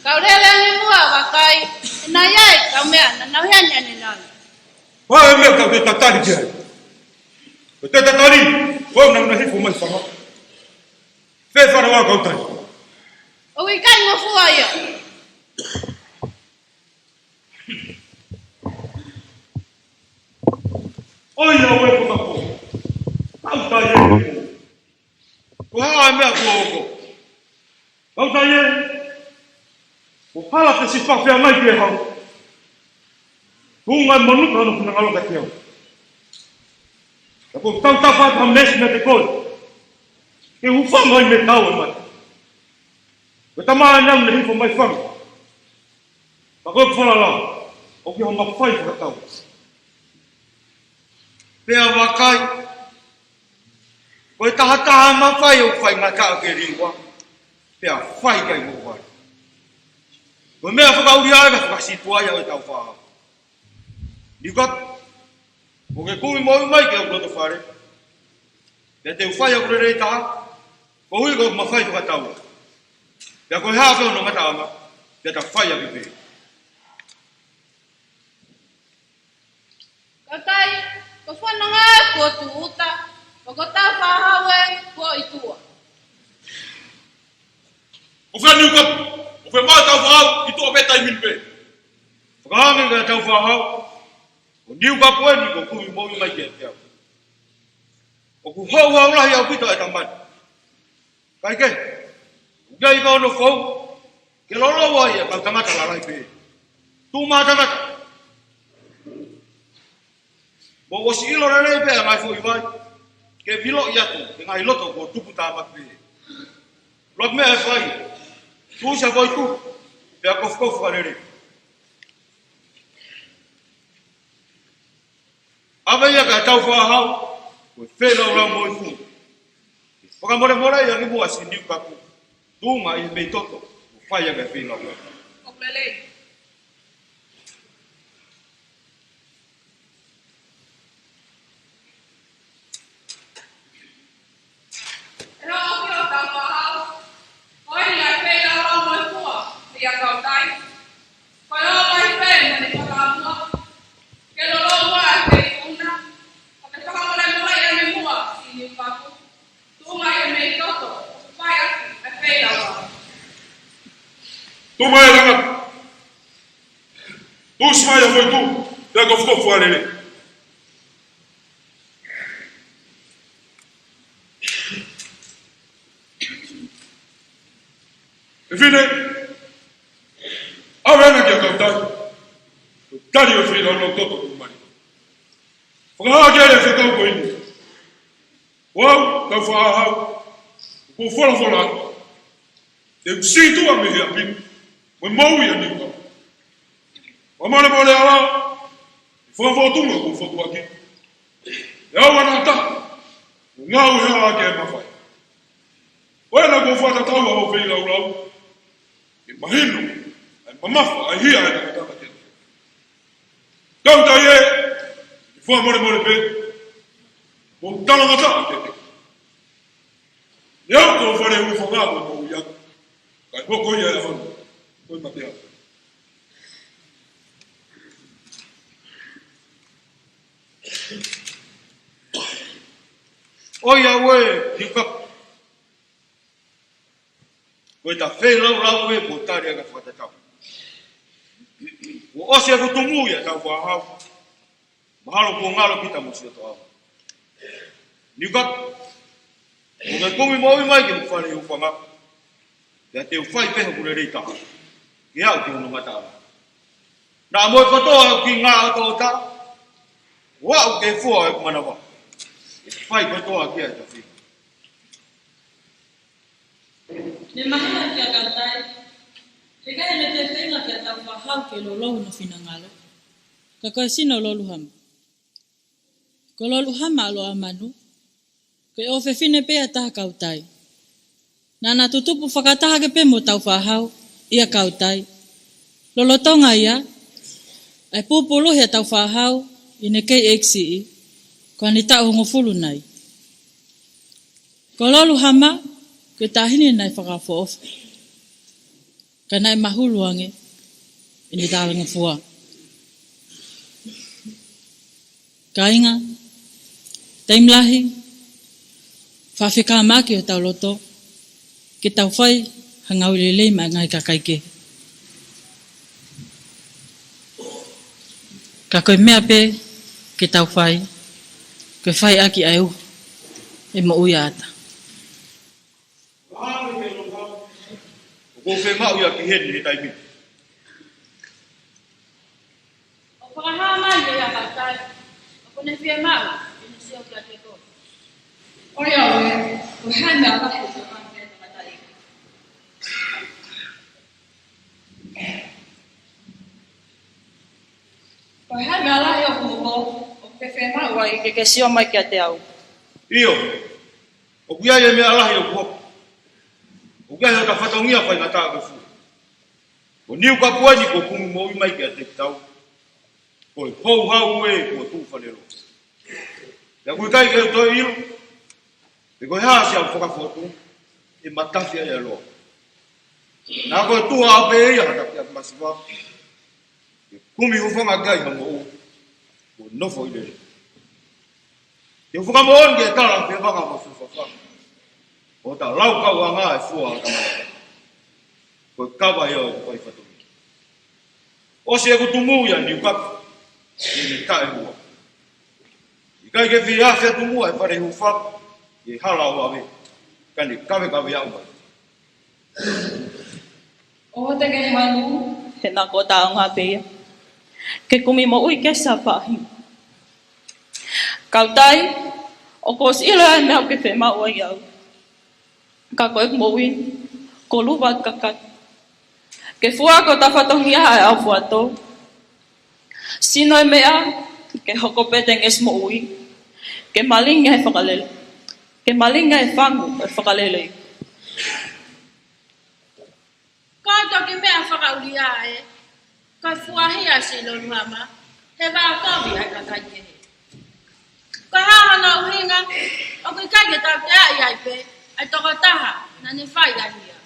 kau lele ange muʻa ʻo vakai, ʻe ʻi ai e kau meʻa naʻa nau heni ʻanenai. Ko e hā e meʻa ʻoku te tatali ki ai? Ko e tatali, ko ʻenau nau hifo mai fanga. Fē fale ua Kautai? ʻOku ʻikai ngofua ia. ʻOiauē, ko e hā ko ē? Kautai ē. Ko e hā e meʻa kuo hoko? Kautai ē. Ko e hala te sipa fea mai pē hau. Tuʻunga e monuka hono finangalo kiate au. Ka ko e tautafa ka mesi meiate koe. Ke hūfanga ai mei he tau e mate. Ko e tama ʻanenai naʻe hifo mai fanga. Ka ko e falala, ʻoku ʻi ai ha mafai fakatau. Pea vakai, ko e taha taha mafai ʻoku faingataʻa ke liua, pea fai kai mo vai. Ko e meʻa fakaʻulia ʻa e fakasītuʻa ia ʻo e Taufaʻāhau. Niukapu, ʻoku ke kumi moʻui mai ki hoku loto fale. Pea te u fai ʻeku lelei taha, koeʻuhi ko hoku mafai fakatau. Pea ko e hā pē hono ngataʻanga, pea ta fai ʻaki pē. Kautai, ko e fononga ē kuo tūʻuta, ko e Taufaʻāhau ē kuo ʻi tuʻa. Ko fē Niukapu, ko fē mai Taufaʻāhau, ʻi tuʻa pē taimi ni pē. Fakahā ange kia Taufaʻāhau, ko Niukapu eni kuo kumi moʻui mai kiate au. ʻOku houhau lahi ʻaupito e tama ni. Kae kehe, ʻoku ʻi ai ka hono fou, ke lolou ai e kau tangata lalahi pē. Tuʻu maʻa tangata. Mou ʻosi ʻilo lelei pē ʻa e ngaahi foʻi vai, ke viloʻi atu e ngaahi loto kuo tupu tāmaki pē. Loki meʻa e fai, tuʻusi ha foʻi tupu, pea kofukofu ʻa e lele. ʻAve ia kia Taufaʻāhau, ko e feilaulau mo e funu. Fakamolemole ia ki muʻa siʻi Niukapu, tuʻunga ʻi he mei toto, ʻo fai ange e feilaulau. ʻOku lelei. ʻE hoko ki ʻo Taufaʻāhau, ko eni ʻa e feilaulau mo e fua, ʻia Kautai. Ko e ō mai pē mo ʻene fakaʻamua, ke lolou ʻa e feifuna, ka te fakamolemole ia ki muʻa siʻi Niukapu, tuʻunga ʻi he mei toto, ʻo fai ʻaki e feilaulau. Tuʻu mai e tangata. Tuʻusi mai ha foʻi tupu, pea kofukofu ʻa e lele. Fefine, ʻave ange kia Kautai, tali ʻo feilaulau toto ʻoku mali. Fakahā ki ai e fekau ko eni. Ko au, Taufaʻāhau, ʻoku ou folofola atu. Te u sītuʻa mei he ʻapi ni, mo e moʻui ʻa Niukapu. Fakamolemole ala, e fakafotunga kuo u fokotuʻu ʻaki. ʻE au ʻa e taha, ʻoku ngāue hala ke mafai. Ko ena kuo fakatatau hoʻo feilaulau, ke mahino ʻa e mamafa ʻa e hia ʻa e tangata ke. Kautai ē, fakamolemole pē, mou talangataʻa kiate au. ʻE au ko e fale ʻulu fakaʻamu ʻo ia, kae hoko ia ʻi he ʻaho ni, ko e mate au. ʻOiauē, Niukapu. Ko ʻeta feilaulau ē kuo tali ʻa e fakatatau. Kuo ʻosi ʻeku tumu ʻi ʻetau fāhau. Mahalo kuo ngalo kita mo Siotoʻau. Niukapu, ʻoku ke kumi moʻui mai ki he Fale Hūfanga. Pea te u fai pē hoku lelei taha ke aʻu ki hono ngataʻanga. Naʻa mo e kotoa ʻeku kiʻi ngaahi ʻotoʻota, ʻo aʻu ki he fua ʻeku manava. ʻE fai kotoa ki ai ʻeta feinga. Ne mahino kia Kautai, he ʻikai ke ne feinga ki heʻetau fāhau ke lolou hono finangalo, ka ko e sino Loluhama. Ko Loluhama ʻa Loʻamanu, ko e ʻofefine pē ʻa Taha Kautai. Naʻa na tutupu fakataha hake pē mo hotau fāhau ʻia Kautai. Lolotonga ia, ʻa e pupulu heʻetau fāhau ʻi heʻene kei ʻeiki siʻi, ko ʻene taʻu hongofulu nai. Ko Loluhama, ko e taʻahine naʻe fakaʻofoʻofa, ka naʻe mahulu ange ʻene talangofua. Kāinga, taimi lahi, faʻa fekamaki hotau loto ke tau fai ha ngāue lelei maʻa e ngaahi kakai kehe. Ka ko e meʻa pē ke tau fai, ko e fai ʻaki ʻa e ʻuhi ʻe moʻui ʻa ʻAta. ʻOku ou fiemaʻu ia ki heni he taimi ni. ʻOku fakahā mai ʻe ia Kautai ʻoku ne fiemaʻu ke ne sio kiate koe. ʻOiauē, ko e hā e meʻa lahi ʻoku ke fai mo e tangata ia? Ko e hā e meʻa lahi ʻoku moko, ʻoku ke fiemaʻu ai ke ke sio mai kiate au? ʻIo, ʻoku ʻi ai e meʻa lahi ʻoku hoko. ʻOku ʻi ai hota fatongia faingataʻa ko e fua. Ko Niukapu eni kuo kumi moʻui mai kiate kitaua. Ko e houhau ē kuo tuʻu faleloa. Pea ʻoku ʻikai ke u toe ʻilo pe ko e hā siʻau fakafotu, ʻe matafi ai ʻa e loa. Naʻa ko e tuha ʻaupē ia ha takiakiʻi masiva ke kumi hūfanga ki ai ha moʻui kuo nofo ʻi lelei. Te u fakamoʻoni ki he tala ʻoku fevanga mo e fefakaʻapaʻapa ʻo hota laukauʻanga e fua ʻa Kamata. Ko e kava ia ʻo e fai fatongia. ʻOsi ʻeku tumu ʻia Niukapu ʻi heʻene taʻehua. ʻIkai ke fie afe atu muʻa e Fale Hūfanga ʻi he hala ʻo Vave, ka ne kavekave aʻu mai. ʻOua te ke malu, he naʻa ko ʻeta ʻaonga pē ia ke kumi moʻui ki he siʻa faʻahinga. Kautai, ʻoku ou ʻosi ʻilo ʻa e meʻa ʻoku ke fiemaʻu ai au. Ka ko ʻeku moʻui, ko luva kaka. Ke fua ko ʻeta fatongia ʻa e ʻau fuatou. Sino e meʻa, ke hoko pē ʻete ngesi moʻui, ke malingi e fakalele-, ke malingi e fangu ʻo e fakalelei. Ko e toki meʻa fakaʻulia ē, ko e fuahia siʻi Loluhama he vā kovi ʻa e kakai kehe. Ko e hā hono ʻuhinga? ʻOku ʻikai ke tauteaʻi ai pē ʻa e tokotaha naʻa ne fai ʻa e hia.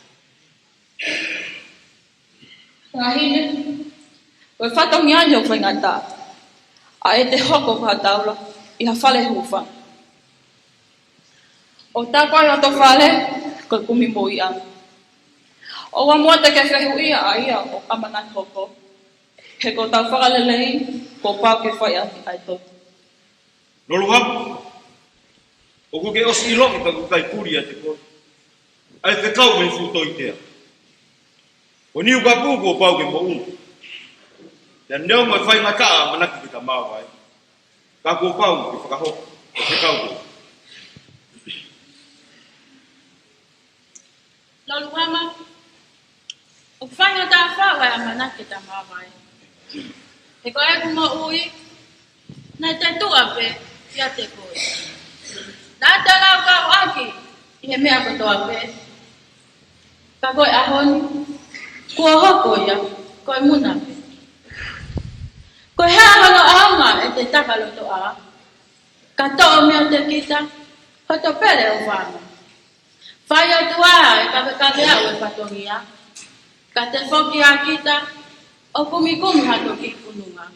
Taʻahine, ko e fatongia ni ʻoku faingataʻa ʻa ʻete hoko ko ha taula ʻi ha Fale Hūfanga. ʻO tā koe hoto fale ko e kumi moʻui ʻanga. ʻOua muʻa te ke fehuʻia ʻa ia ʻoku ʻamanaki hoko, he ko hotau fakalelei kuo pau ke fai ʻaki ʻa e toto. Loluhama, ʻoku ke ʻosi ʻiloʻi ka ʻoku ʻikai puli ʻiate koe ʻa e fekau mei he fuʻu toitea. Ko Niukapu kuo pau ke moʻunga. Pea neongo e faingataʻa ʻamanaki ke ta māvae, ka kuo pau ke fakahoko e fekau ko ē. Loluhama, ʻoku faingataʻa fau ʻa e ʻamanaki ke ta māvae. He ko ʻeku moʻui, naʻe te tuʻa pē ʻiate koe. Naʻa te laukau ʻaki ʻi he meʻa kotoa pē. Ka ko e ʻaho ni, kuo hoko ia ko e muna pē. Ko e hā hono ʻaonga ʻete taka lotoʻā, ka toʻo meiate kita hoto pele ʻo fānau? Fai atu ā e kavekave aʻu e fatongia, ka te foki ā kita ʻo kumikumi ha toki pununga.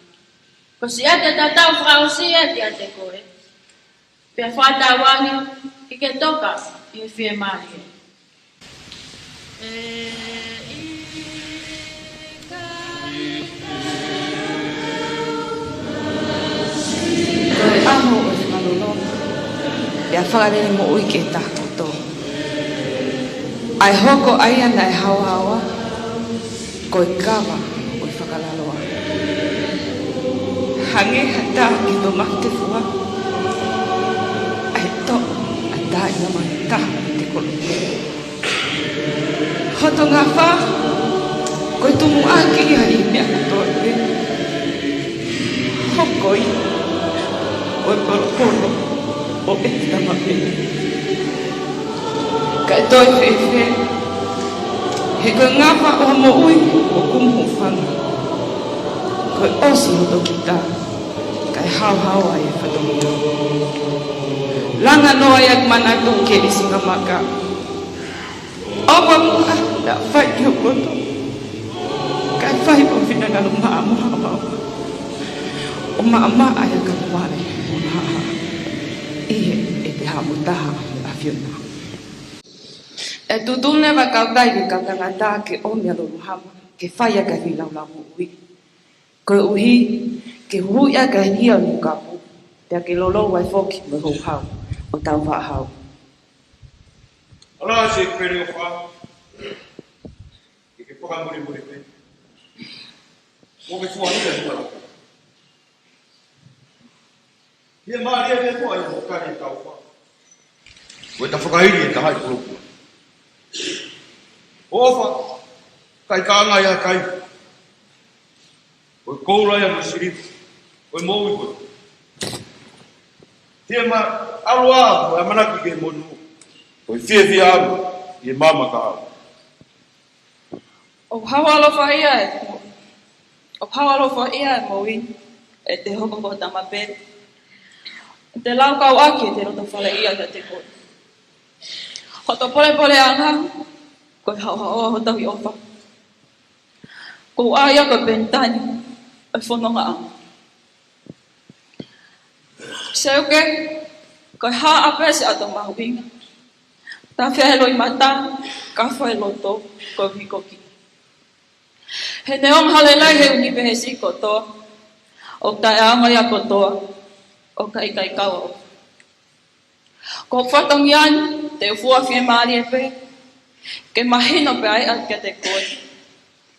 Ko siʻete tatau fakaʻosi ē kiate koe. Pea fakatauange ke ke toka ʻi he fiemālie. Ko e ʻaho ʻo e fakaloloma, pea fakalele moʻui ki he taha kotoa. ʻA e hoko ʻa ia naʻe haohaoa, ko e kava ʻo e fakalaloa. Hangē ha tā ki he toʻomaki tefua, ʻa e toʻo ʻa e tā ʻi lava he taha ʻi he koloa. Hoto ngafa, ko e tumuʻaki ia ʻi he meʻa kotoa pē. Hoko ia ko e polopolo ʻo e tama pē. Kae toe fēfē, he ko e ngafa ʻo e moʻui ʻoku kumuhufanga. Ko e ʻosi hoto kita, kae haohaoa e fatongia. Langa noa ia ʻeku manatu ki he ʻisingamaka. ʻOua muʻa naʻa fai ki hoku loto, kae fai mo e finangalo maʻamaʻa maua. ʻO maʻamaʻa ia ka mole mo naha. ʻI he ʻe te haʻamo taha ʻa e ʻAfiona. ʻE tuʻutuʻuni leva e kau kai ki he kau tangata ke ʻomi ʻa Loluhama ke fai ʻaki e feilaulau moʻui. Koeʻuhi ke huhuʻi ʻaki e hia ʻo e Nukapu, pea ke lolou ai foki mo e houhau ʻo Taufaʻāhau. Ala se pele o fa. Ke ke fakamolemole pē. Mo ke fua hia ni mara. Fiemālie ke fua ia mo kani taufa. Ko e ta fakaili e taha ʻi koloku. ʻOfa, kai ka anga ia kai. Ko e koula ia mo e siliva, ko e moʻui ko e. Fiemālie ʻalu ā, ko e ʻamanaki ke monū. Ko e fiefia ʻalu, ʻi he maama ka ʻalu. ʻOku hau alofa ia e. ʻOku hau alofa ia e moʻui, ʻe te hoko ko e tama pē. ʻE te laukau ʻaki e te loto fale ia kiate koe. Hoto polepole anga, ko e haohaoa hoto ʻi ʻofa. Ko au ia ko Penitani, ʻa e fononga ʻa. Seuke, ko e hā ʻapē siʻoto mahuʻinga. Tafe e loʻimata, kafo e loto, ko e vikoki. He neongo ha lelei he ʻunivēsi kotoa, ʻoku taʻeʻaonga ia kotoa, ʻoku ʻikai kau ʻo. Ko e fatongia ni, te u fua fiemālie pē, ke mahino pē ai ʻa kiate koe.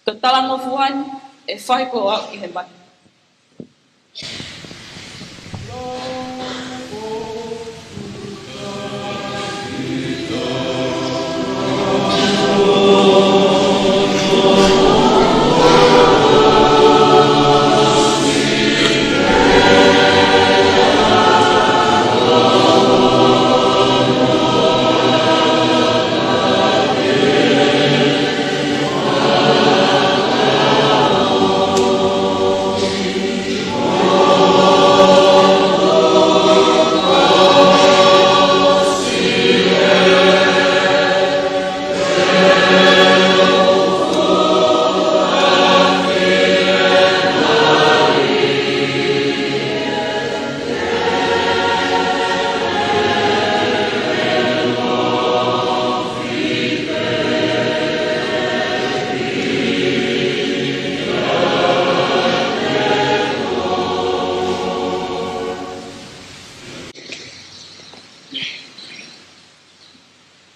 Ko e talangofua ni, ʻe fai ko au ki he mani.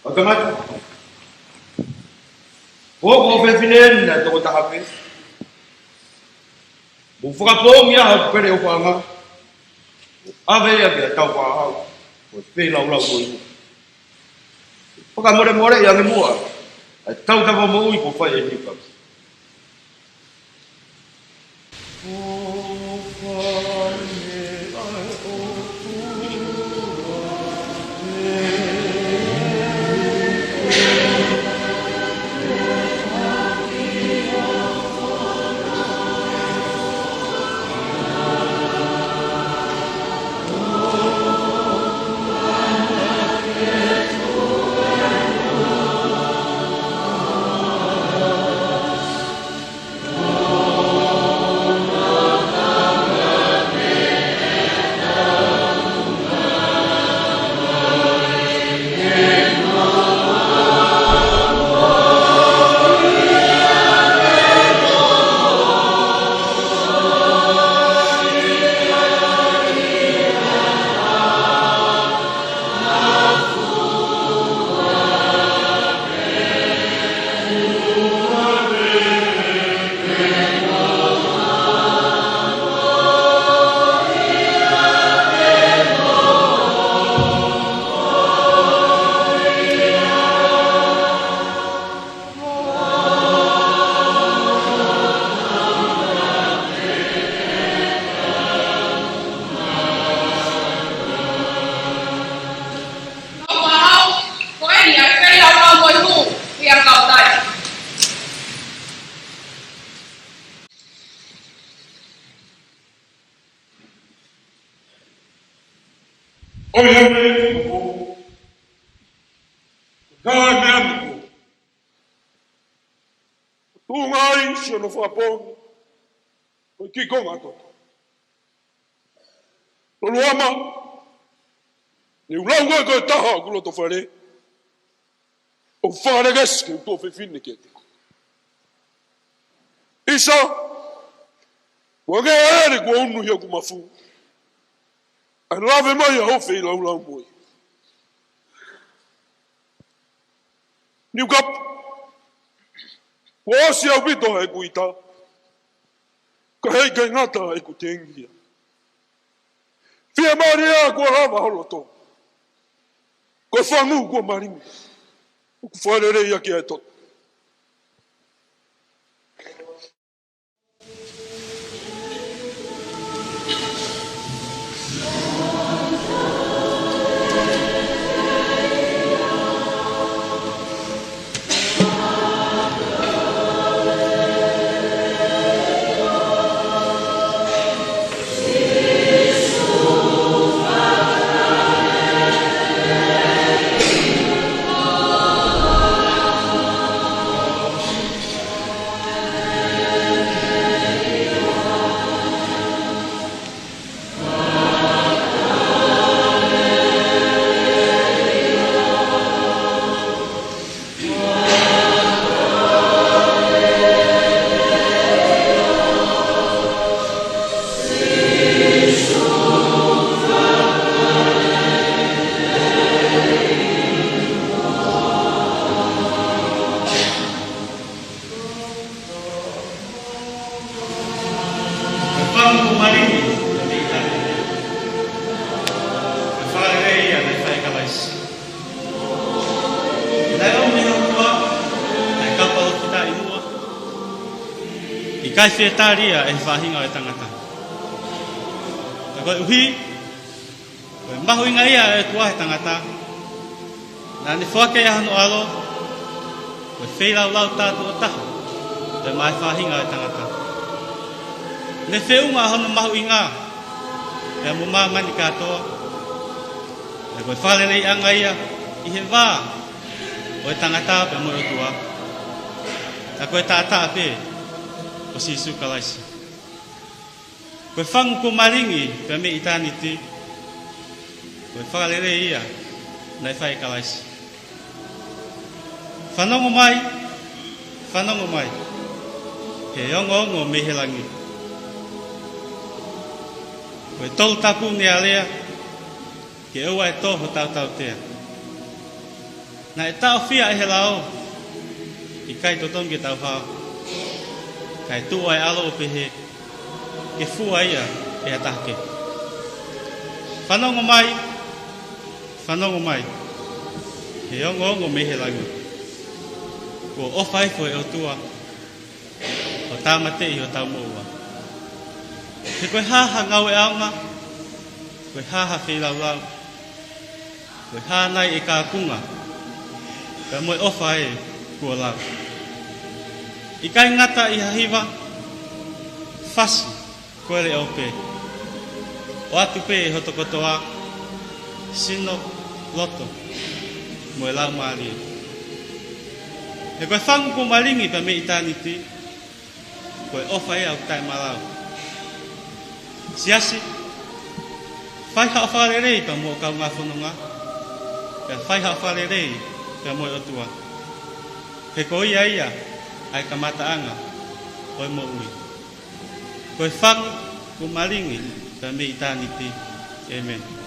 ʻO tangata. Ko hoku ʻofefine naʻe toko taha pē. Mou fakapoongi ʻa hoku pele ʻofaʻanga. ʻO ʻave ia kia Taufaʻāhau. Ko e feilaulau ko ia. Fakamolemole ia ange muʻa. ʻA e tautapa moʻui kuo fai ʻe Nukapu. ʻOi, ʻe meʻa ʻoku. Ka ʻe meʻa ʻoku. Tuʻunga ai siʻono fakapoongi ko e kiʻi konga toto. Lolotonga, ne u lau ko e taha ʻoku loto fale. ʻO fale kesi ke u tuʻo fefine kiate koe. ʻIsa, ʻoku ngeʻa ʻa e ʻele kuo unu ʻi hoku mafu. ʻA e lave mai ʻa hoʻo feilaulau mo ia. Niu kapu, kuo ʻosi ʻaupito ʻeku ʻita, ka heʻikai ngata ʻeku tengia. Fiemālie ā kuo lava ho loto. Ko e fangu kuo malingi, ʻoku fakalelei ʻaki ʻa e toto. Ko e fangu kuo malingi, ko e fakalelei ia naʻe fai ʻe Kalaisi. Naʻe ʻomi ʻe he ʻOtua ʻa e kau palōfita ʻi muʻa, ʻikai fie tali ia ʻe he faʻahinga ʻo e tangata. Ka koeʻuhi ko e mahuʻingaʻia ʻa e ʻOtua he tangata, naʻa ne foaki ʻa hono ʻAlo ko e feilaulau tātuʻo taha pea maʻa e faʻahinga ʻo e tangata. Ne feʻunga hono mahuʻinga pea mo māmani kātoa, pea ko e fakaleleiʻanga ia ʻi he vā ʻo e tangata pea mo e ʻOtua. Ka ko e taʻataʻa pē ko Sīsū Kalaisi. Ko e fangu kuo malingi pea mei ʻitāniti, ko e fakalelei ia naʻe fai ʻe Kalaisi. Fanongo mai, fanongo mai, he ongoongo mei he langi. Ko e tolu tapu ne alea, ke ʻoua ʻe tō hotau tautea. Naʻe taʻofia ʻe he lao, ʻikai totonu ke tau hao. Kae tuʻu ʻa e ʻAlo ʻo pehē, ke fua ia ʻe ha taha kehe. Fanongo mai, fanongo mai, he ongoongo mei he langi. Kuo ʻofa hifo ʻa e ʻOtua ʻo tāmateʻi hotau moʻua. He ko e hā ha ngāue ʻaonga, ko e hā ha feilaulau, ko e hā nai ʻa e kaunga, pea mo e ʻofa ē kuo lau. ʻIkai ngata ʻi ha hiva, fasi, kole ʻo pē. ʻOatu pē ʻe hoto kotoa, sino, loto, mo e laumālie. He ko e fangu kuo malingi pea mei ʻitāniti, ko e ʻofa ia ʻoku taʻemalau. Siasi, fai haʻo fakalelei pea mo e kaungā fononga, pea fai haʻo fakalelei pea mo e ʻOtua. He ko ia ia ʻa e kamataʻanga ʻo e moʻui. Ko e fangu kuo malingi pea mei ʻitāniti. ʻĒmeni.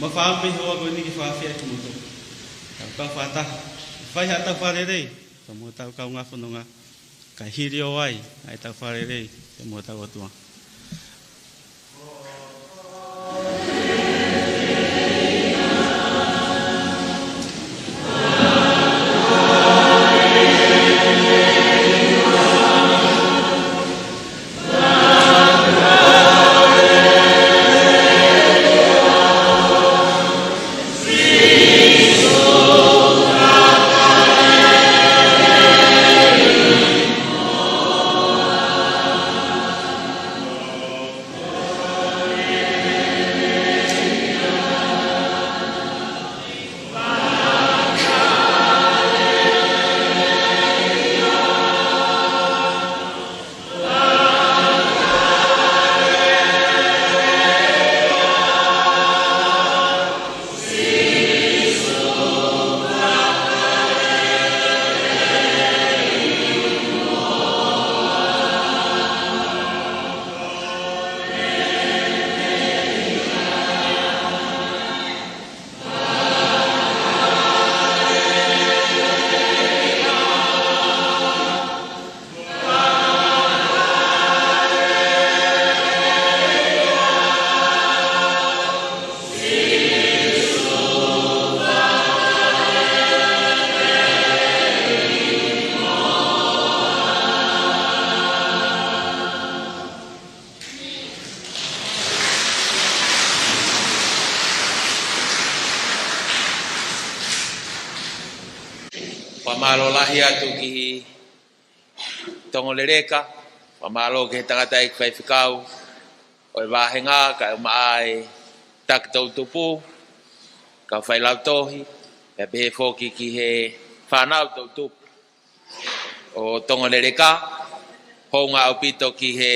Mafao pē ʻi he houa ko eni ke fakaafeʻi kimoutolu. Tau kau fakataha. Fai haʻatau fakalelei. Pea mo hotau kaungā fononga. Kae hili ʻo ʻai ʻetau fakalelei. Pea mo hotau ʻOtua. Fakamālō lahi atu ki Tongo Leleka, fakamālō ki he tangataʻeiki faifekau ʻo e vāhenga, kae ʻumaʻā e taki toʻutupu, kau failautohi, pea pehē foki ki he fānau toʻutupu ʻo Tongo Leleka, hounga ʻaupito ki he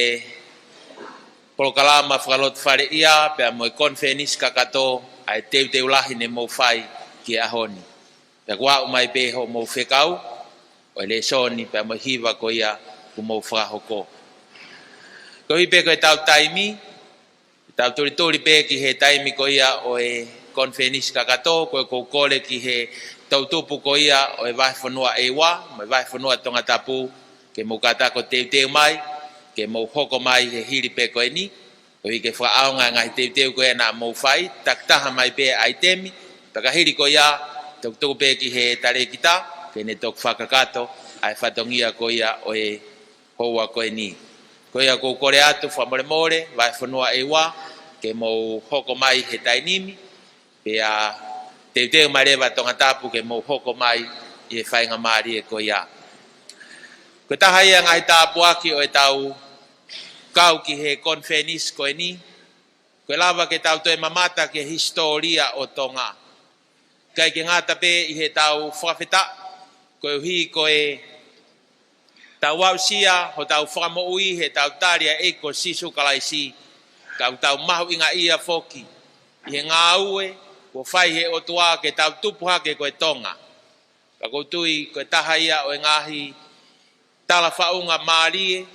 polokalama fakalotofaleʻia, pea mo e konifelenisi kakato, ʻa e teuteu lahi ne mou fai ki he ʻaho ni. Pea kuo aʻu mai pē hoʻomou fekau ʻo e lēsoni pea mo e hiva ko ia kuo mou fakahoko. Koeʻuhi pē ko ʻetau taimi, tau tulituli pē ki he taimi ko ia ʻo e konifelenisi kakato, ko e ʻoku ou kole ki he toʻutupu ko ia ʻo e vahefonua ʻEua mo e vahefonua Tongatapu, ke mou kātaki ʻo teuteu mai, ke mou hoko mai he hili pē ko eni, koeʻuhi ke fakaʻaonga e ngaahi teuteu ko ē naʻa mou fai, takitaha mai pē ʻaitemi, pea ka hili ko ia, tukutuku pē ki he talēkita, ke ne toki fakakakato ʻa e fatongia ko ia ʻo e houa ko eni. Ko ia ʻoku ou kole atu fakamolemole, vahefonua ʻEua, ke mou hoko mai he taimi ni, pea teuteu mai leva Tongatapu ke mou hoko mai ʻi he faingamālie ko ia. Ko e taha ia e ngaahi tāpuaki ʻo ʻetau kau ki he konifelenisi ko eni, ko e lava ke tau toe mamata ki he hisitōlia ʻo Tonga. ʻIkai ke ngata pē ʻi heʻetau fakafetaʻi, koeʻuhi ko ʻetau aʻusia hotau Fakamoʻui heʻetau tali ʻa e ʻEiki ko Sīsū Kalaisi, ka ʻoku tau mahuʻingaʻia foki ʻi he ngāue kuo fai ʻe he ʻOtua ke tau tupu hake ko e Tonga. Ka ʻoku ou tui ko e taha ia ʻo e ngaahi talafaʻunga mālie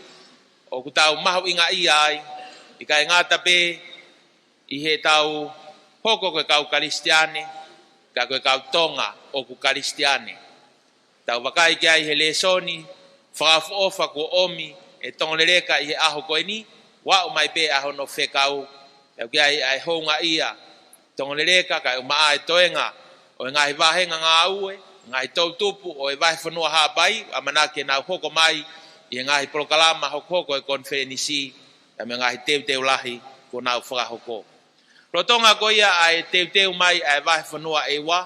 ʻoku tau mahuʻingaʻia ai, ʻikai ngata pē ʻi heʻetau hoko ko e kau Kalisitiane, ka ko e kau Tonga ʻoku Kalisitiane. Tau vakai ki ai he lēsoni fakaʻofoʻofa kuo ʻomi ʻe Tongo Leleka ʻi he ʻaho ko eni, kuo aʻu mai pē ʻa hono fekau, ʻoku ʻi ai ʻa e houngaʻia Tongo Leleka kae ʻumaʻā e toenga ʻo e ngaahi vāhenga ngāue, ngaahi toʻutupu ʻo e vahefonua Haʻapai, ʻamanaki ke nau hoko mai ʻi he ngaahi polokalama hokohoko e konifelenisi, pea mo e ngaahi teuteu lahi kuo nau fakahoko. Lolotonga ko ia ʻa e teuteu mai ʻa e vahefonua ʻEua,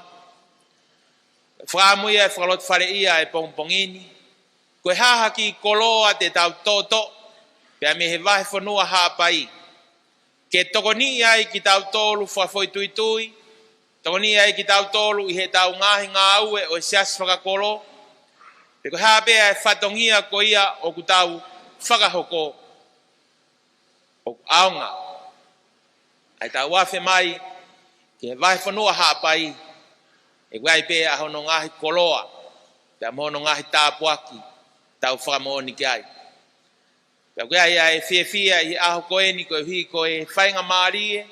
fakaʻamu ia e fakalotofaleʻia e pongipongi ni, ko e hā ha kiʻi koloa te tau toʻotoʻo pea mei he vahefonua Haʻapai, ke tokoniʻi ai kitautolu fakafoʻituitui, tokoniʻi ai kitautolu ʻi heʻetau ngaahi ngāue ʻo e siasi fakakolo, pe ko e hā pē ʻa e fatongia ko ia ʻoku tau fakahoko. ʻOku ʻaonga ʻa ʻetau afe mai ki he vahefonua Haʻapai, he ʻoku ʻi ai pē ʻa hono ngaahi koloa, pea mo hono ngaahi tāpuaki, tau fakamoʻoni ki ai. Pea ʻoku ʻi ai ʻa e fiefia ʻi he ʻaho ko eni koeʻuhi ko e faingamālie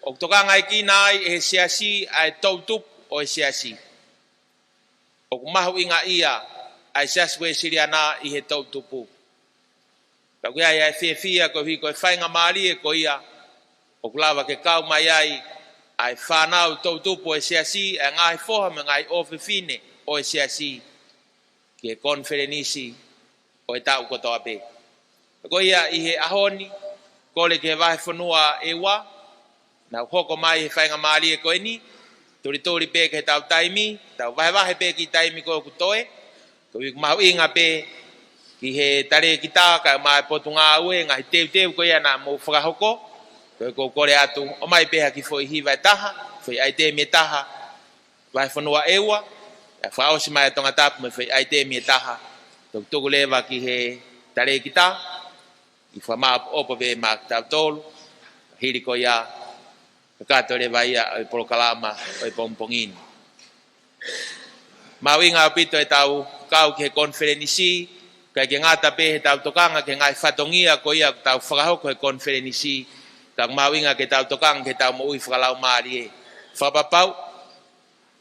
ʻOku tokangaʻi kinaua ʻe he siasi ʻa e toʻutupu ʻo e siasi. ʻOku mahuʻingaʻia ʻa e Siasi Uēsiliana ʻi he toʻutupu. Pea ʻoku ʻi ai ʻa e fiefia koeʻuhi ko e faingamālie ko ia ʻoku lava ke kau mai ai ʻa e fānau toʻutupu ʻo e siasi, ʻa e ngaahi foha mo e ngaahi ʻofefine ʻo e siasi ki he konifelenisi ʻo e taʻu kotoa pē. Ko ia ʻi he ʻaho ni, kole ki he Vahefonua ʻEua, nau hoko mai he faingamālie ko eni, tulituli pē ki heʻetau taimi, tau vahevahe pē ki he taimi ko ē ʻoku toe, koeʻuhi ʻoku mahuʻinga pē ki he talēkita kae ʻumaʻā e potungāue, ngaahi teuteu ko ia naʻa mou fakahoko, ko e ʻoku ou kole atu, ʻomai pē ha kiʻi foʻi hiva ʻe taha, foʻi ʻaitemi ʻe taha, Vahefonua ʻEua, ʻe fakaʻosi mai ʻa Tongatapu mo e foʻi ʻaitemi ʻe taha, toki tuku leva ki he talēkita, ʻi he fakamaʻopoʻopo pē maʻa kitautolu, hili ko ia, kakato leva ia ʻo e polokalama ʻo e pongipongi ni. Mahuʻinga ʻaupito ʻetau kau ki he konifelenisi, ʻikai ke ngata pē heʻetau tokanga ki he ngaahi fatongia ko ia ʻoku tau fakahoko he konifelenisi, ka ʻoku mahuʻinga ke tau tokanga ki heʻetau moʻui fakalaumālie. Fakapapau,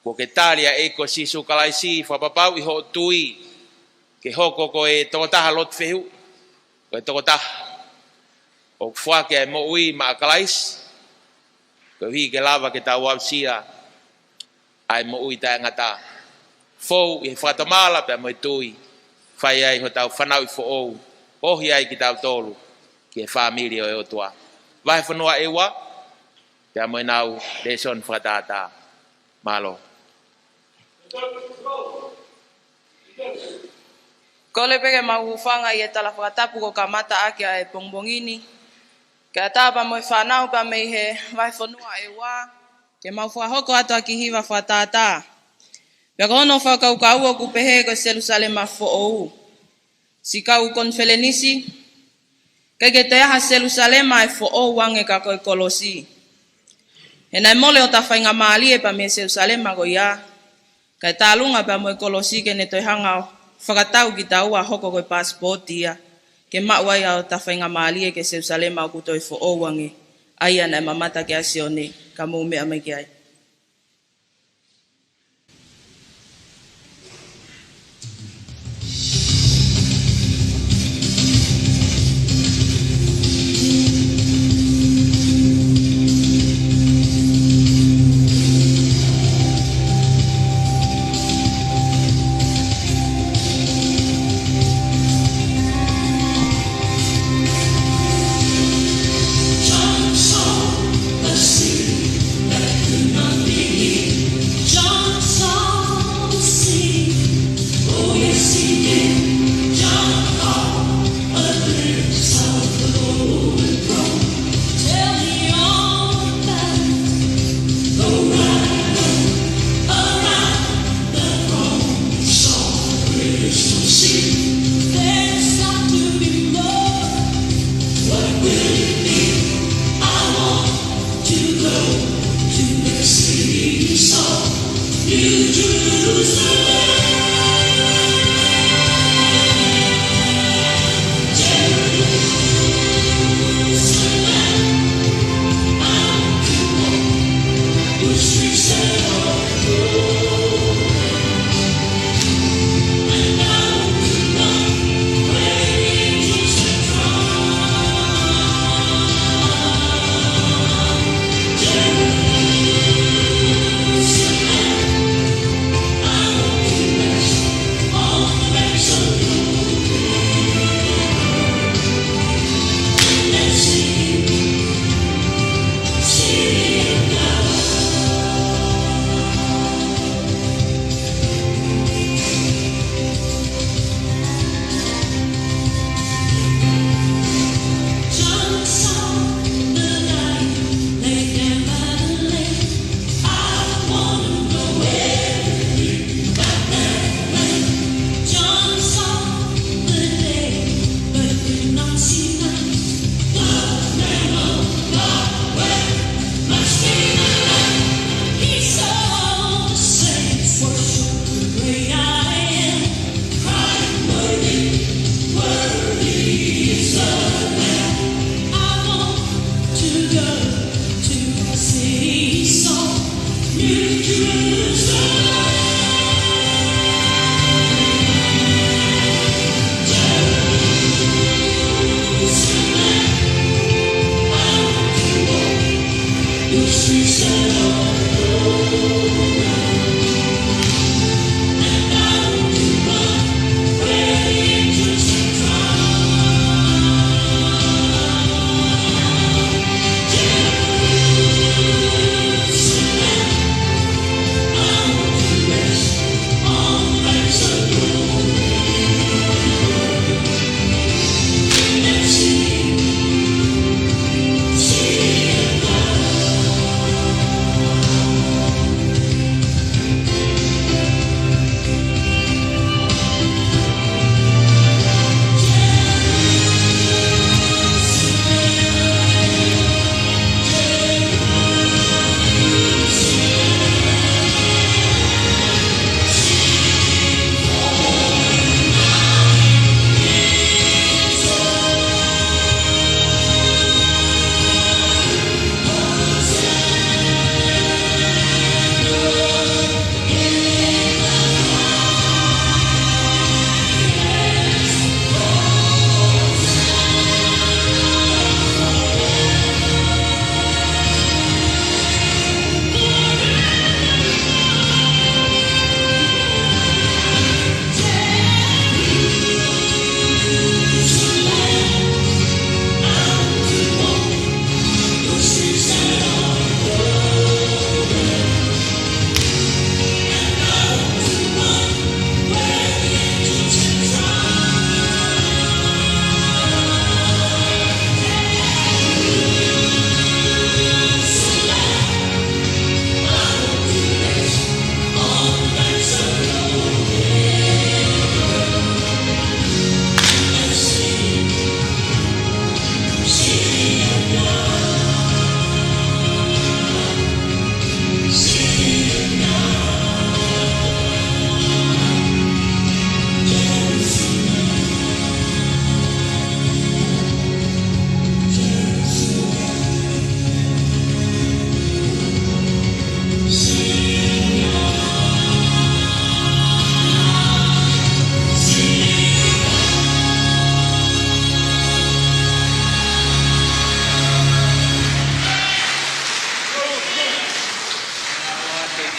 kuo ke tali ʻa e ʻEiki ko Sīsū Kalaisi, fakapapauʻi hoʻo tui ke hoko ko e tokotaha lotu fehuʻi, ko e tokotaha ʻoku foaki ʻa e moʻui maʻa Kalaisi, koeʻuhi ke lava ke tau aʻusia ʻa e moʻui taʻengata. Fou ʻi he fakatomala pea mo e tui, fai ai hotau fanauʻi foʻou, ohi ai kitautolu ki he fāmili ʻo e ʻOtua. Vahefonua ʻEua, pea mo ʻenau lēsoni fakatātā. Mālō. Kole pē ke mau hūfanga ʻi he tala fakatapu kuo kamata ʻaki ʻa e pongipongi ni. Ke ʻatā pea mo e fānau pea mei he Vahefonua ʻEua, ke mau fakahoko atu ʻa e kiʻi hiva fakatātā. Pea ko hono fakakaukau ʻoku pehē ko e Selusalema Foʻou. Siʻi kau konifelenisi, ʻikai ke toe ʻi ai ha Selusalema ʻe foʻou ange ka ko e kolosi. He naʻe mole hota faingamālie pea mei he Selusalema ko ia, kae tālunga pea mo e kolosi ke ne toe hanga ʻo fakatau kitaua hoko ko e paasipooti ia, ke maʻu ai ʻa hota faingamālie ki he Selusalema ʻoku toe foʻou ange, ʻa ia naʻe mamata ki ai ʻa Sione, ka mou meʻa mai ki ai.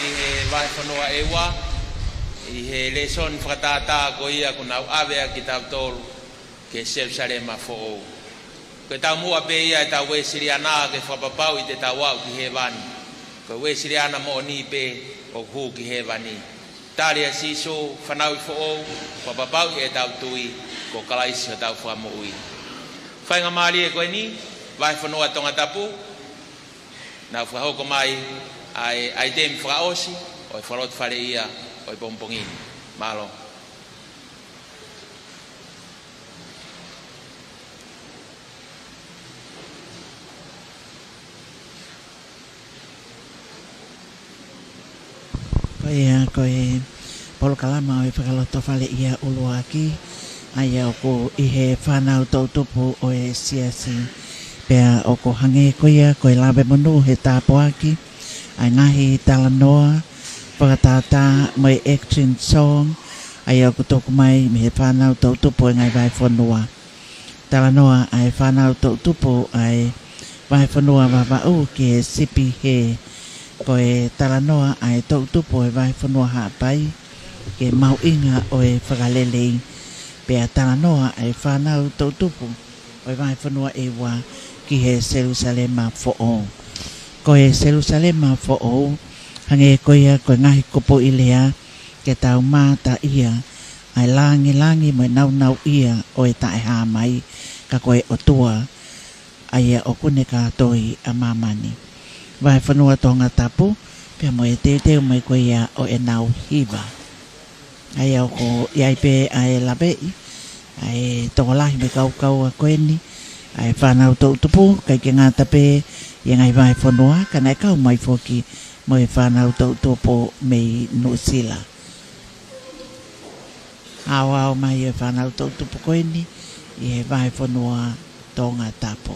ʻI he vahefonua ʻe ua, ʻi he lēsoni fakatātā ko ia kuo nau ʻave ʻa kitautolu ki Selūsalema Foʻou. Ko e taumuʻa pē ia ʻetau Uēsiliana ke fakapapauʻi te tau aʻu ki hēvani. Ko e Uēsiliana moʻoni pē ʻoku hū ki hēvani. Tali ʻa Sīsū, fanauʻi foʻou, fakapapauʻi ʻetau tui ko Kalaisi hotau Fakamoʻui. Faingamālie ko eni, vahefonua Tongatapu, nau fakahoko mai ʻa e ʻaitemi fakaʻosi ʻo e fakalotofale ia ʻo e pongipongi ni. Mālō. Ko ia, ko e polokalama ʻo e fakalotofale ia ʻuluaki, ʻa ia ʻoku ʻi he fānau toʻutupu ʻo e siasi. Pea ʻoku hangē ko ia ko e lave monū he tāpuaki, ʻa e ngaahi talanoa, fakatātā mo e action song, ʻa ia ʻoku tuku mai mei he fānau toʻutupu ʻo e ngaahi vahefonua. Talanoa ʻa e fānau toʻutupu ʻa e vahefonua Vavaʻu ki he sipi hē. Ko e talanoa ʻa e toʻutupu ʻo e vahefonua Haʻapai ki he mahuʻinga ʻo e fakalelei. Pea talanoa ʻa e fānau toʻutupu ʻo e vahefonua ʻe ua ki he Selūsalema Foʻou. Ko e Selūsalema Foʻou, hangē ko ia ko e ngaahi kupuʻi lea, ke tau mātā ia ʻa e lāngilangi mo e nāunauʻia ʻo e taʻehāmai, ka ko e ʻOtua ʻa ia ʻoku ne kātoi ʻa māmani. Vahefonua Tongatapu, pea mo e teuteu mai ko ia ʻo ʻenau hiva. ʻA ia ʻoku ʻi ai pē ʻa e laveʻi ʻa e tokolahi mo e kaukaua ko eni ʻa e fānau toʻutupu, ʻikai ke ngata pē ʻi he ngaahi vahefonua, ka naʻe kau mai foki mo e fānau toʻutupu mei Nuʻusila. Aoao mai e fānau toʻutupu ko eni ʻi he vahefonua Tongatapu.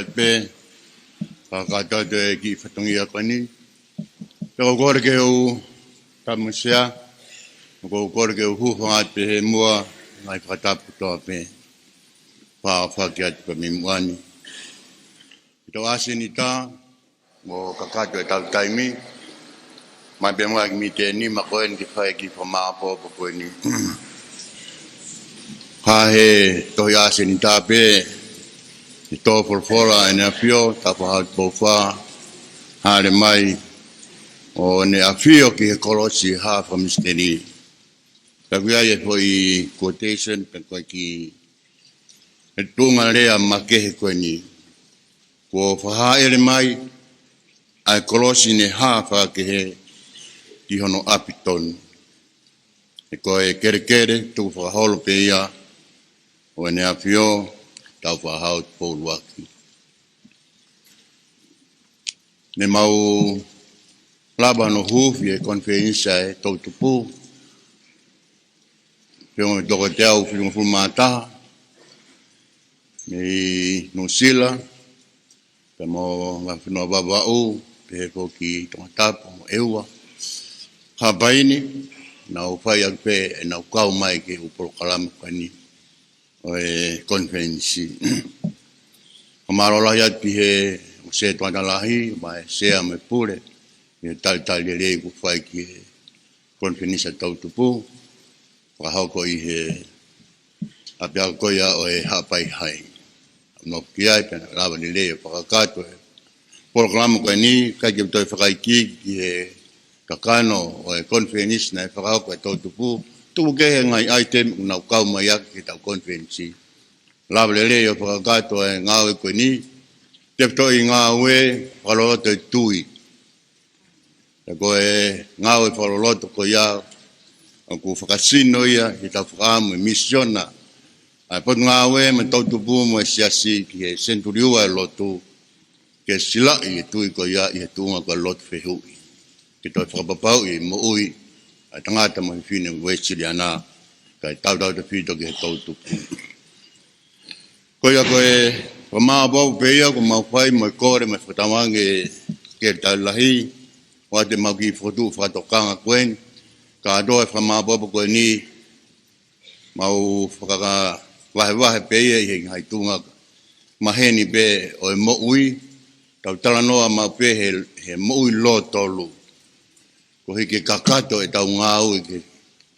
Pea fakakātoa atu e kiʻi fatongia ko eni. Pea ʻoku ou kole ke u tamusia, ʻoku ou kole ke u hūfanga atu pē he muʻa, ngaahi fakatapu kotoa pē. Pea ʻofa atu pē mei muʻa ni. Ki he tau ʻasenita, mo kakato ʻetau taimi. Mai pē muʻa ki he mīteni, ma ko eni ke fai e kiʻi fakamāʻopoʻopo ko eni. Hā he tohi ʻasenita pē, ʻi he tō folofola ʻEne ʻAfio, Taufaʻahau Tupou Fā, Hāʻele Mai, ʻo ʻEne ʻAfio ki he Kolosi, hā fakamisineli. Pea ʻoku ʻi ai e foʻi quotation, pe ko e kiʻi, e tuʻunga lea makehe ko eni. Kuo fakahāʻele mai ʻa e kolosi ne hā fakakehe ki hono ʻapi tonu. He ko e kelekele tukufakaholo pē ia ʻo ʻEne ʻAfio, Taufaʻahau Tupou ʻUluaki. Ne mau lava hono huufi e konifelenisi ʻa e toʻutupu, pea ʻoku toko teau fitungofulu mā taha, mei Nuʻusila, pea mo e ngaahi fonua Vavaʻu, pehē foki Tongatapu mo ʻEua. Haʻapai ni, nau fai atu pē ʻenau kau mai ki he ʻū polokalama ko eni ʻo e konifelenisi. Fakamālō lahi atu ki he ʻū sea tangata lahi, mo e sea mo e pule, ʻi he talitali lelei kuo fai ki he konifelenisi ʻa e toʻutupu, fakahoko ʻi he ʻapiako ko ia ʻo e Haʻapai Hai. Nofo ki ai pea naʻe lava lelei ʻo fakakakato e polokalama ko eni, ʻikai ke u toe fakaikiiki ki he kakano ʻo e konifelenisi naʻe fakahoko ʻe he toʻutupu, tuku kehe e ngaahi ʻaitemi ʻoku nau kau mai ʻaki ki he tau konifelenisi. Lava lelei ʻo fakakakato e ngāue ko eni, tefitoʻi ngāue fakaloloto e tui. Pea ko e ngāue fakaloloto ko ia, ʻoku fakasino ia ʻi he tau fakaʻamu e misiona ʻa e potungāue mo e toʻutupu mo e siasi ki he senituli ua e lotu, ke silaʻi e tui ko ia ʻi he tuʻunga ko e lotu fehuʻi. Ke toe fakapapauʻi e moʻui ʻa e tangata mo e fefine Uēsiliana, kae tautautefito ki he toʻutupu. Ko ia ko e fakamāʻopoʻopo pē ia ʻoku mau fai mo e kole mo e fakatauange ki he talitali lahi, ʻoatu ʻemau kiʻi fokotuʻu fakatokanga ko eni, kātoa e fakamāʻopoʻopo ko eni, mau fakavahevahe pē ia ʻi he ngaahi tuʻunga maheni pē ʻo e moʻui, tau talanoa maʻu pē he, he moʻui lōtolu. Koeʻuhi ke kakato ʻetau ngāue ki he,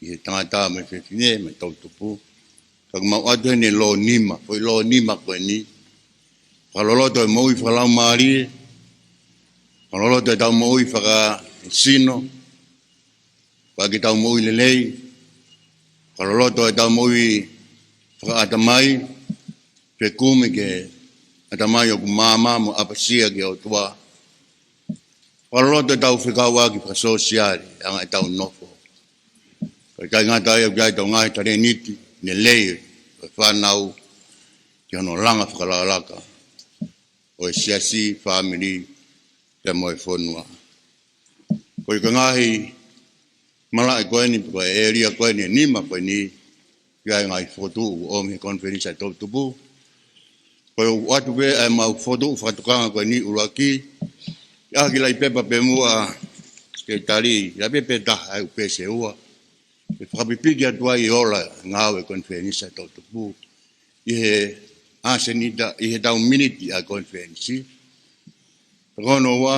ki he tangata mo e fefine mo e toʻutupu. Ka ʻoku mau ʻoatu heni e lōnima, foʻi lōnima ko eni. Fakaloloto e moʻui fakalaumālie, fakaloloto ʻetau moʻui fakasino, pea ke tau moʻui lelei, fakaloloto ʻetau moʻui fakaʻatamai, fekumi ki he ʻatamai ʻoku maama mo ʻapasia ki he ʻOtua. Fakaloloto ʻetau fekauʻaki fakasōsiale, anga ʻetau nofo. Kae ʻikai ngata ai, ʻoku ʻi ai ʻetau ngaahi talēniti lelei ʻo e fānau ki hono langa fakalakalaka ʻo e siasi, fāmili, pea mo e fonua. Ko e ngaahi malaʻe ko eni, ko e ʻēlia ko eni, ʻe nima ko eni, ʻi ai e ngaahi fokotuʻu ʻoku ʻomi he konifelenisi ʻa e toʻutupu. Ko ia ʻoku ʻoatu pē ʻemau fokotuʻu fakatokanga ko eni ʻuluaki, ʻi he kiʻi laʻi pepa pē muʻa, ke tali, ʻi he laʻi pepa ʻe taha ʻa e ʻū peesi ʻe ua. ʻE fakapipiki atu ai e ola e ngāue e konifelenisi ʻa e toʻutupu ʻi he ʻasenita, ʻi he tau miniti ʻa e konifelenisi. Pea ko hono ua,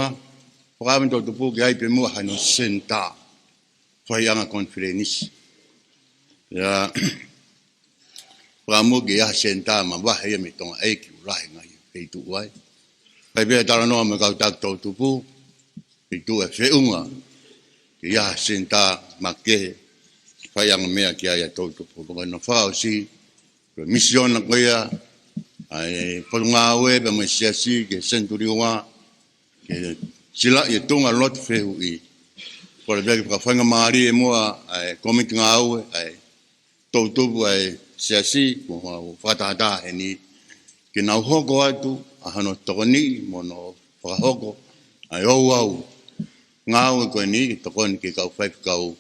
fakaʻamu e toʻutupu ke ʻi ai pē muʻa hano senitā faiʻanga konifelenisi. ʻIo, fakaʻamu ke ʻi ai ha senitā mavahe ia mei Tonga ʻEiki ʻoku lahi e ngaahi feituʻu ai. Kae pehē talanoa mo e kau taki toʻutupu, feituʻu ʻe feʻunga ke ʻi ai ha senitā makehe faiʻanga meʻa ki ai ʻa e toʻutupu. Pea ko hono fakaʻosi, ko e misiona ko ia ʻa e potungāue pea mo e siasi ki he senituli ua, ke silaʻi e tuʻunga lotu fehuʻi. Kole pē ke fakafaingamālie muʻa ʻa e kōmiti ngāue ʻa e toʻutupu ʻa e siasi, mo e fakatahataha heni, ke nau hoko atu ʻa hono tokoniʻi mo hono fakahoko ʻa e ouau ngāue ko eni, ke tokoni ki he kau faifekau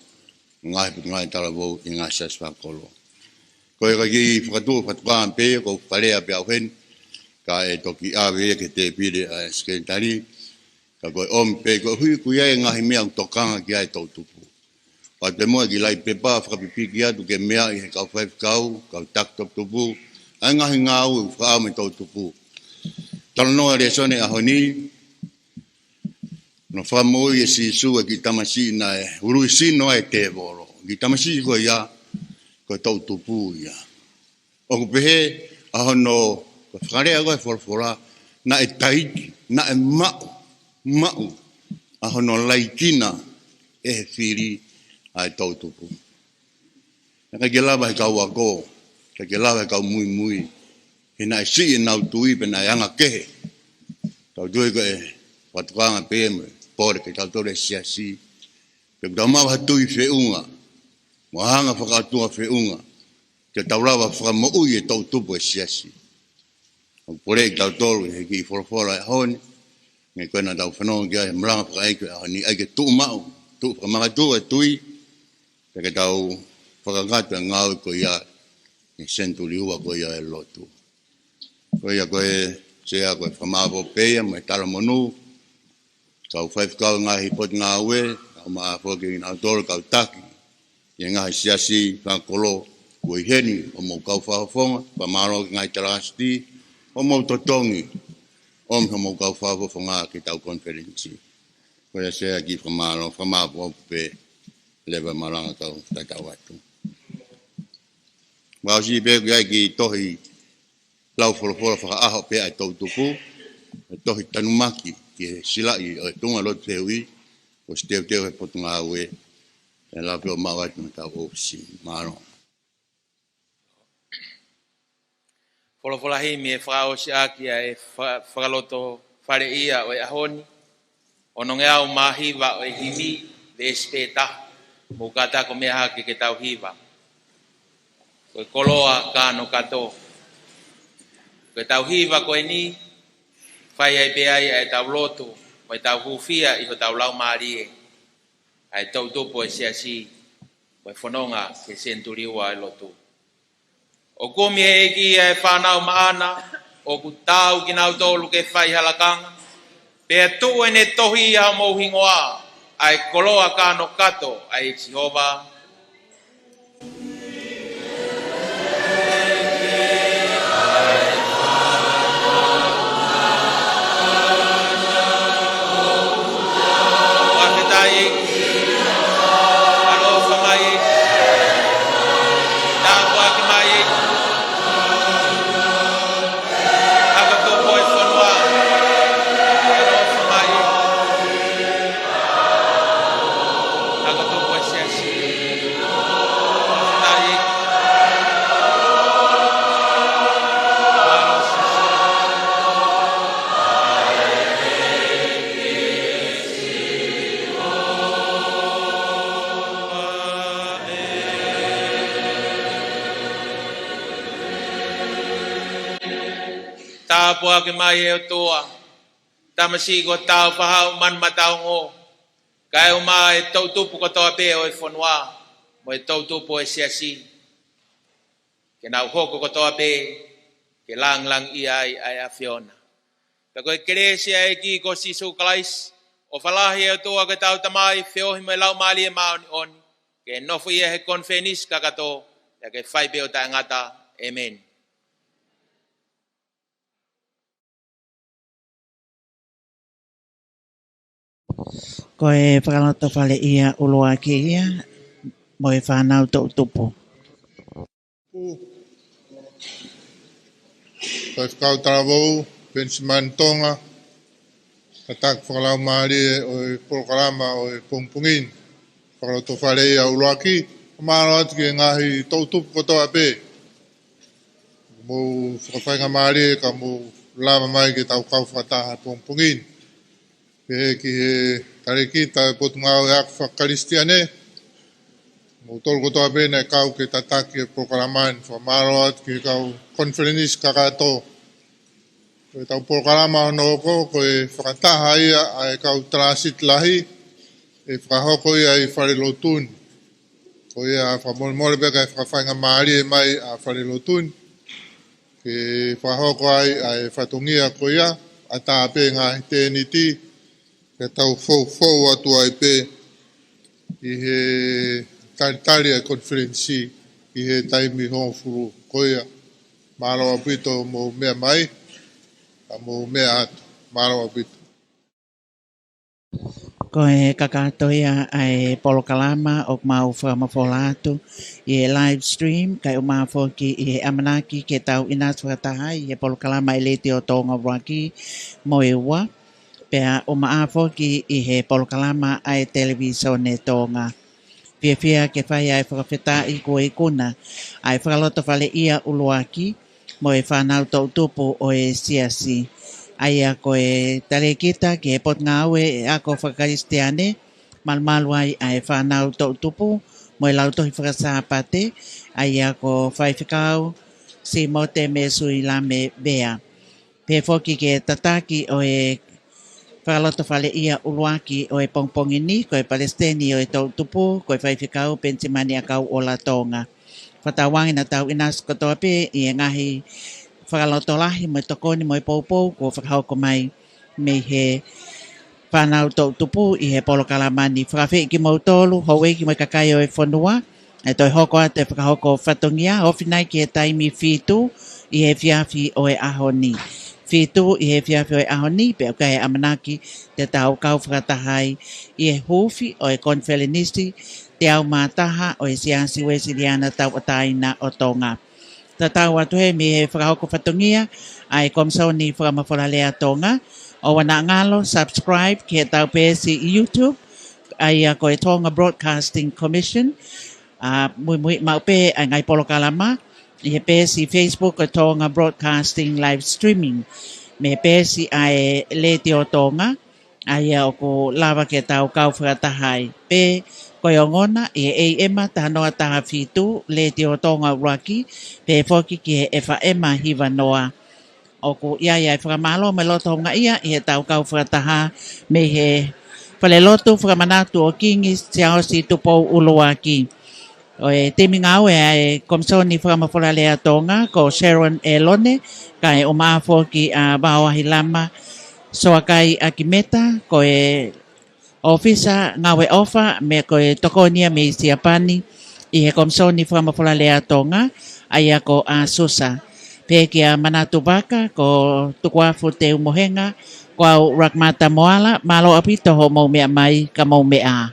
ngaahi potungāue talavou ʻi he ngaahi siasi fakakolo. Ko e kiʻi fokotuʻu fakatokanga pē ia, ʻoku ou fakalea pē au heni. Ka ʻe toki ʻave ia ki he tēpile ʻa e sekelitali, ka ko e ʻomi pē, koeʻuhi ko ia e ngaahi meʻa ʻoku tokanga ki ai e toʻutupu. Pea te mo e kiʻi laʻi pepa fakapipiki atu ke meaʻi ʻe he kau faifekau, kau taki toʻutupu, ʻa e ngaahi ngāue ʻoku fakaʻamu ʻe he toʻutupu. Talanoa e lēsoni ʻo e ʻaho ni, hono fakamoʻui ʻe Sīsū e kiʻi tamasiʻi naʻe ului sino ai e tēvolo. Kiʻi tamasiʻi ko ia, ko e toʻutupu ia. ʻOku pehē ʻa hono, ko e fakalea ko ē ʻa e folofola, naʻe taiki, naʻe maʻu, maʻu ʻa hono laikina ʻe he fili ʻa e toʻutupu. Naʻe ʻikai ke lava ʻe he kau ako, ʻikai ke lava ʻe he kau muimui, he naʻe siʻi ʻenau tui pea naʻe anga kehe. Tau tui ko e fakatokanga pē mo e pole ke tau tole e siasi. Pea ʻoku tau maʻu ha tui feʻunga, mo ha anga fakaʻotua feʻunga, ke tau lava fakamoʻui e toʻutupu e siasi. ʻOku poleʻi kitautolu ʻe he kiʻi folofola ʻo e ʻaho ni, ʻa ia ko ē naʻa tau fanongo ki ai he malanga fakaʻeiki ʻo e ʻaho ni, ʻai ke tuʻu maʻu, tuʻu fakamakatuʻu e tui, pea ke tau fakakakato e ngāue ko ia ʻi he senituli ua ko ia ʻo e lotu. Ko ia ko e Sea, ko e fakamālō pē ia mo e talamonū, kau faifekau ngaahi potungāue, kau maʻa foki kinautolu kau taki ʻi he ngaahi siasi fakakolo, kuo ʻi heni hoʻomou kau fakafofonga, fakamālō ki he ngaahi talāsiti, hoʻomou totongi, ʻomi hoʻomou kau fakafofonga ki heʻetau konifelenisi. Ko ia Sea, kiʻi fakamālō, fakamālō pē, leva e malanga, kau tatau atu. Mau ʻosi pē ʻoku ʻi ai e kiʻi tohi lau folofola fakaʻaho pē ʻa e toʻutupu, e tohi Tanumaki ki he Silaʻi ʻo e Tuʻunga Lotu Fehuʻi, kuo ʻosi teuteu ʻe he potungāue, ʻe lava pē ʻo maʻu atu mei heʻetau ʻōfisi. Mālō. Folofola himi ʻe fakaʻosi ʻaki ʻa e fa-, fakalotofaleʻia ʻo e ʻaho ni, onongeau mā hiva ʻo e himi, veesi pē taha, mou kātaki ʻo meʻa hake ke tau hiva. Ko e koloa kānokato. Ko ʻetau hiva ko eni, fai ai pē ai ʻa ʻetau lotu, mo ʻetau hūfia ʻi hotau laumālie ʻa e toʻutupu e siasi, mo e fononga ki he senituli ua e lotu. ʻOku kumi ʻe he ʻEiki ʻa e fānau maʻana, ʻoku taau kinautolu ke fai ha lakanga, pea tuʻu ʻene tohi ʻi homou hingoa, ʻa e koloa kānokato ʻa e Sihova. Fakafetaʻi. ʻAloʻofa mai. Tāpuaki mai. Hako tupu e fonua. ʻAloʻofa mai. Hako tupu e siasi. Fakafetaʻi. Tāpuaki mai ʻe ʻOtua, tamasiʻi kuo tau faʻa haʻu manu mataongo, kae ʻumaʻā e toʻutupu kotoa pē ʻo e fonua, mo e toʻutupu ʻo e siasi. Ke nau hoko kotoa pē, ke lāngilangiʻia ai ʻa e ʻAfiona. Pea ko e kelesi ʻa e ʻEiki ko Sīsū Kalaisi, ʻofa lahi ʻa e ʻOtua ko ʻetau Tamai, feohi mo e Laumālie Māʻoniʻoni, ke nofoʻia he konifelenisi kakato, pea ke fai pē ʻo taʻengata. ʻĒmeni. Ko e fakalotofaleʻia ʻuluaki ia, mo e fānau toʻutupu. Faifekau Talavou, Penisimani Tonga, tataki fakalaumālie ʻo e polokalama ʻo e pongipongi ni. Fakalotofaleʻia ʻuluaki, mālō atu ki he ngaahi toʻutupu kotoa pē. Mou fakafaingamālie ka mou lava mai ke tau kau fakataha he pongipongi ni. Pehē ki he talēkita ʻo e Potungāue Ako Fakakalisitiane, moutolu kotoa pē naʻe kau ke tataki e polokalama ni, fakamālō atu ki he kau konifelenisi kakato. Ko ʻetau polokalama hono hoko, ko e fakataha ia ʻa e kau talāsiti lahi, ʻe fakahoko ia ʻi falelotu ni. Ko ia fakamolemole pē kae fakafaingamālie mai ʻa falelotu ni. ke fakahoko ai ʻa e fatongia ko ia, ʻatā pē ngaahi tēniti, ke tau foufou atu ai pē ʻi he talitali ʻa e konifelenisi ʻi he taimi hongofulu ko ia. Mālō ʻaupito mou meʻa mai, ka mou meʻa atu. Mālō ʻaupito. Ko e kakato ia ʻa e polokalama ʻoku mau fakamafola atu ʻi he live stream, kae ʻumaʻā foki ʻi he ʻamanaki ke tau ʻinasi fakataha ʻi he polokalama ʻa e Letiō Tonga ʻUluaki mo e Ua, pea ʻumaʻā foki ʻi he polokalama ʻa e Televīsone Tonga. Fiefia ke fai ʻa e fakafetaʻi kuo ikuna ʻa e Fakalotofaleʻia ʻUluaki mo e fānau toʻutupu ʻo e Siasi. ʻA ia ko e talēkita ki he Potungāue ʻo e Ako Fakakalisitiane, malumalu ai ʻa e fānau toʻutupu mo e Lautohi Fakasāpate, ʻa ia ko Faifekau Simote Mesuilame Bea. Pehē foki ki he tataki ʻo e Fakalotofaleʻia ʻUluaki ʻo e pongipongi ni, ko e Palesiteni ʻo e toʻutupu, ko e Faifekau Penisimani ʻAkauʻola Tonga. Fakatauange naʻa tau ʻinasi kotoa pē ʻi he ngaahi fakalotolahi mo e tokoni mo e poupou kuo fakahoko mai mei he fānau toʻutupu ʻi he polokalama ni. Fakaafeʻi kimoutolu, houʻeiki mo e kakai ʻo e fonua, ʻe toe hoko atu e fakahoko fatongia, ofi nai ki he taimi fitu ʻi he efiafi ʻo e ʻaho ni. Fitu ʻi he efiafi ʻo e ʻaho ni, pea ʻoku ʻi ai e ʻamanaki te tau kau fakataha ai ʻi he huufi ʻo e konifelenisi teau mā taha ʻo e Siasi Uēsiliana Tauʻatāina ʻo Tonga. Tatau atu heni mei he fakahoko fatongia ʻa e Komisoni Fakamafolalea Tonga, ʻoua naʻa ngalo, subscribe ki heʻetau peesi YouTube, ʻa ia ko e Tonga Broadcasting Commission, ʻa muimui maʻu pē ʻa e ngaahi polokalama ʻi he peesi Facebook ko e Tonga Broadcasting Live Streaming, mei he peesi ʻa e Letiō Tonga, ʻa ia ʻoku lava ke tau kau fakataha ai. Pea ko e ongona ʻi he A M taha noa taha fitu, Letiō Tonga ʻUluaki, pehē foki ki he F M hiva noa. ʻOku ʻi ai ʻa e fakamālō mo e loto houngaʻia ʻi heʻetau kau fakataha mei he Falelotu Fakamanatu ʻo Kingi Siaosi Tupou ʻUluaki. ʻO e timi ngāue ʻa e Komisoni Fakamafolalea Tonga ko Sharon Elone, kae ʻumaʻā foki ʻa Vaoahi Lama Soakai ʻAkimeta, ko e ʻōfisa ngāue ʻofa, mo e ko e tokoni ia mei Siapani ʻi he Komisoni Fakamafolalea Tonga, ʻa ia ko ʻAsusa. Pehē kia Manatu Vaka, ko Tukuafu Teumohenga, ko au Rakmata Moala, mālō ʻaupito hoʻomou meʻa mai, ka mou meʻa ā.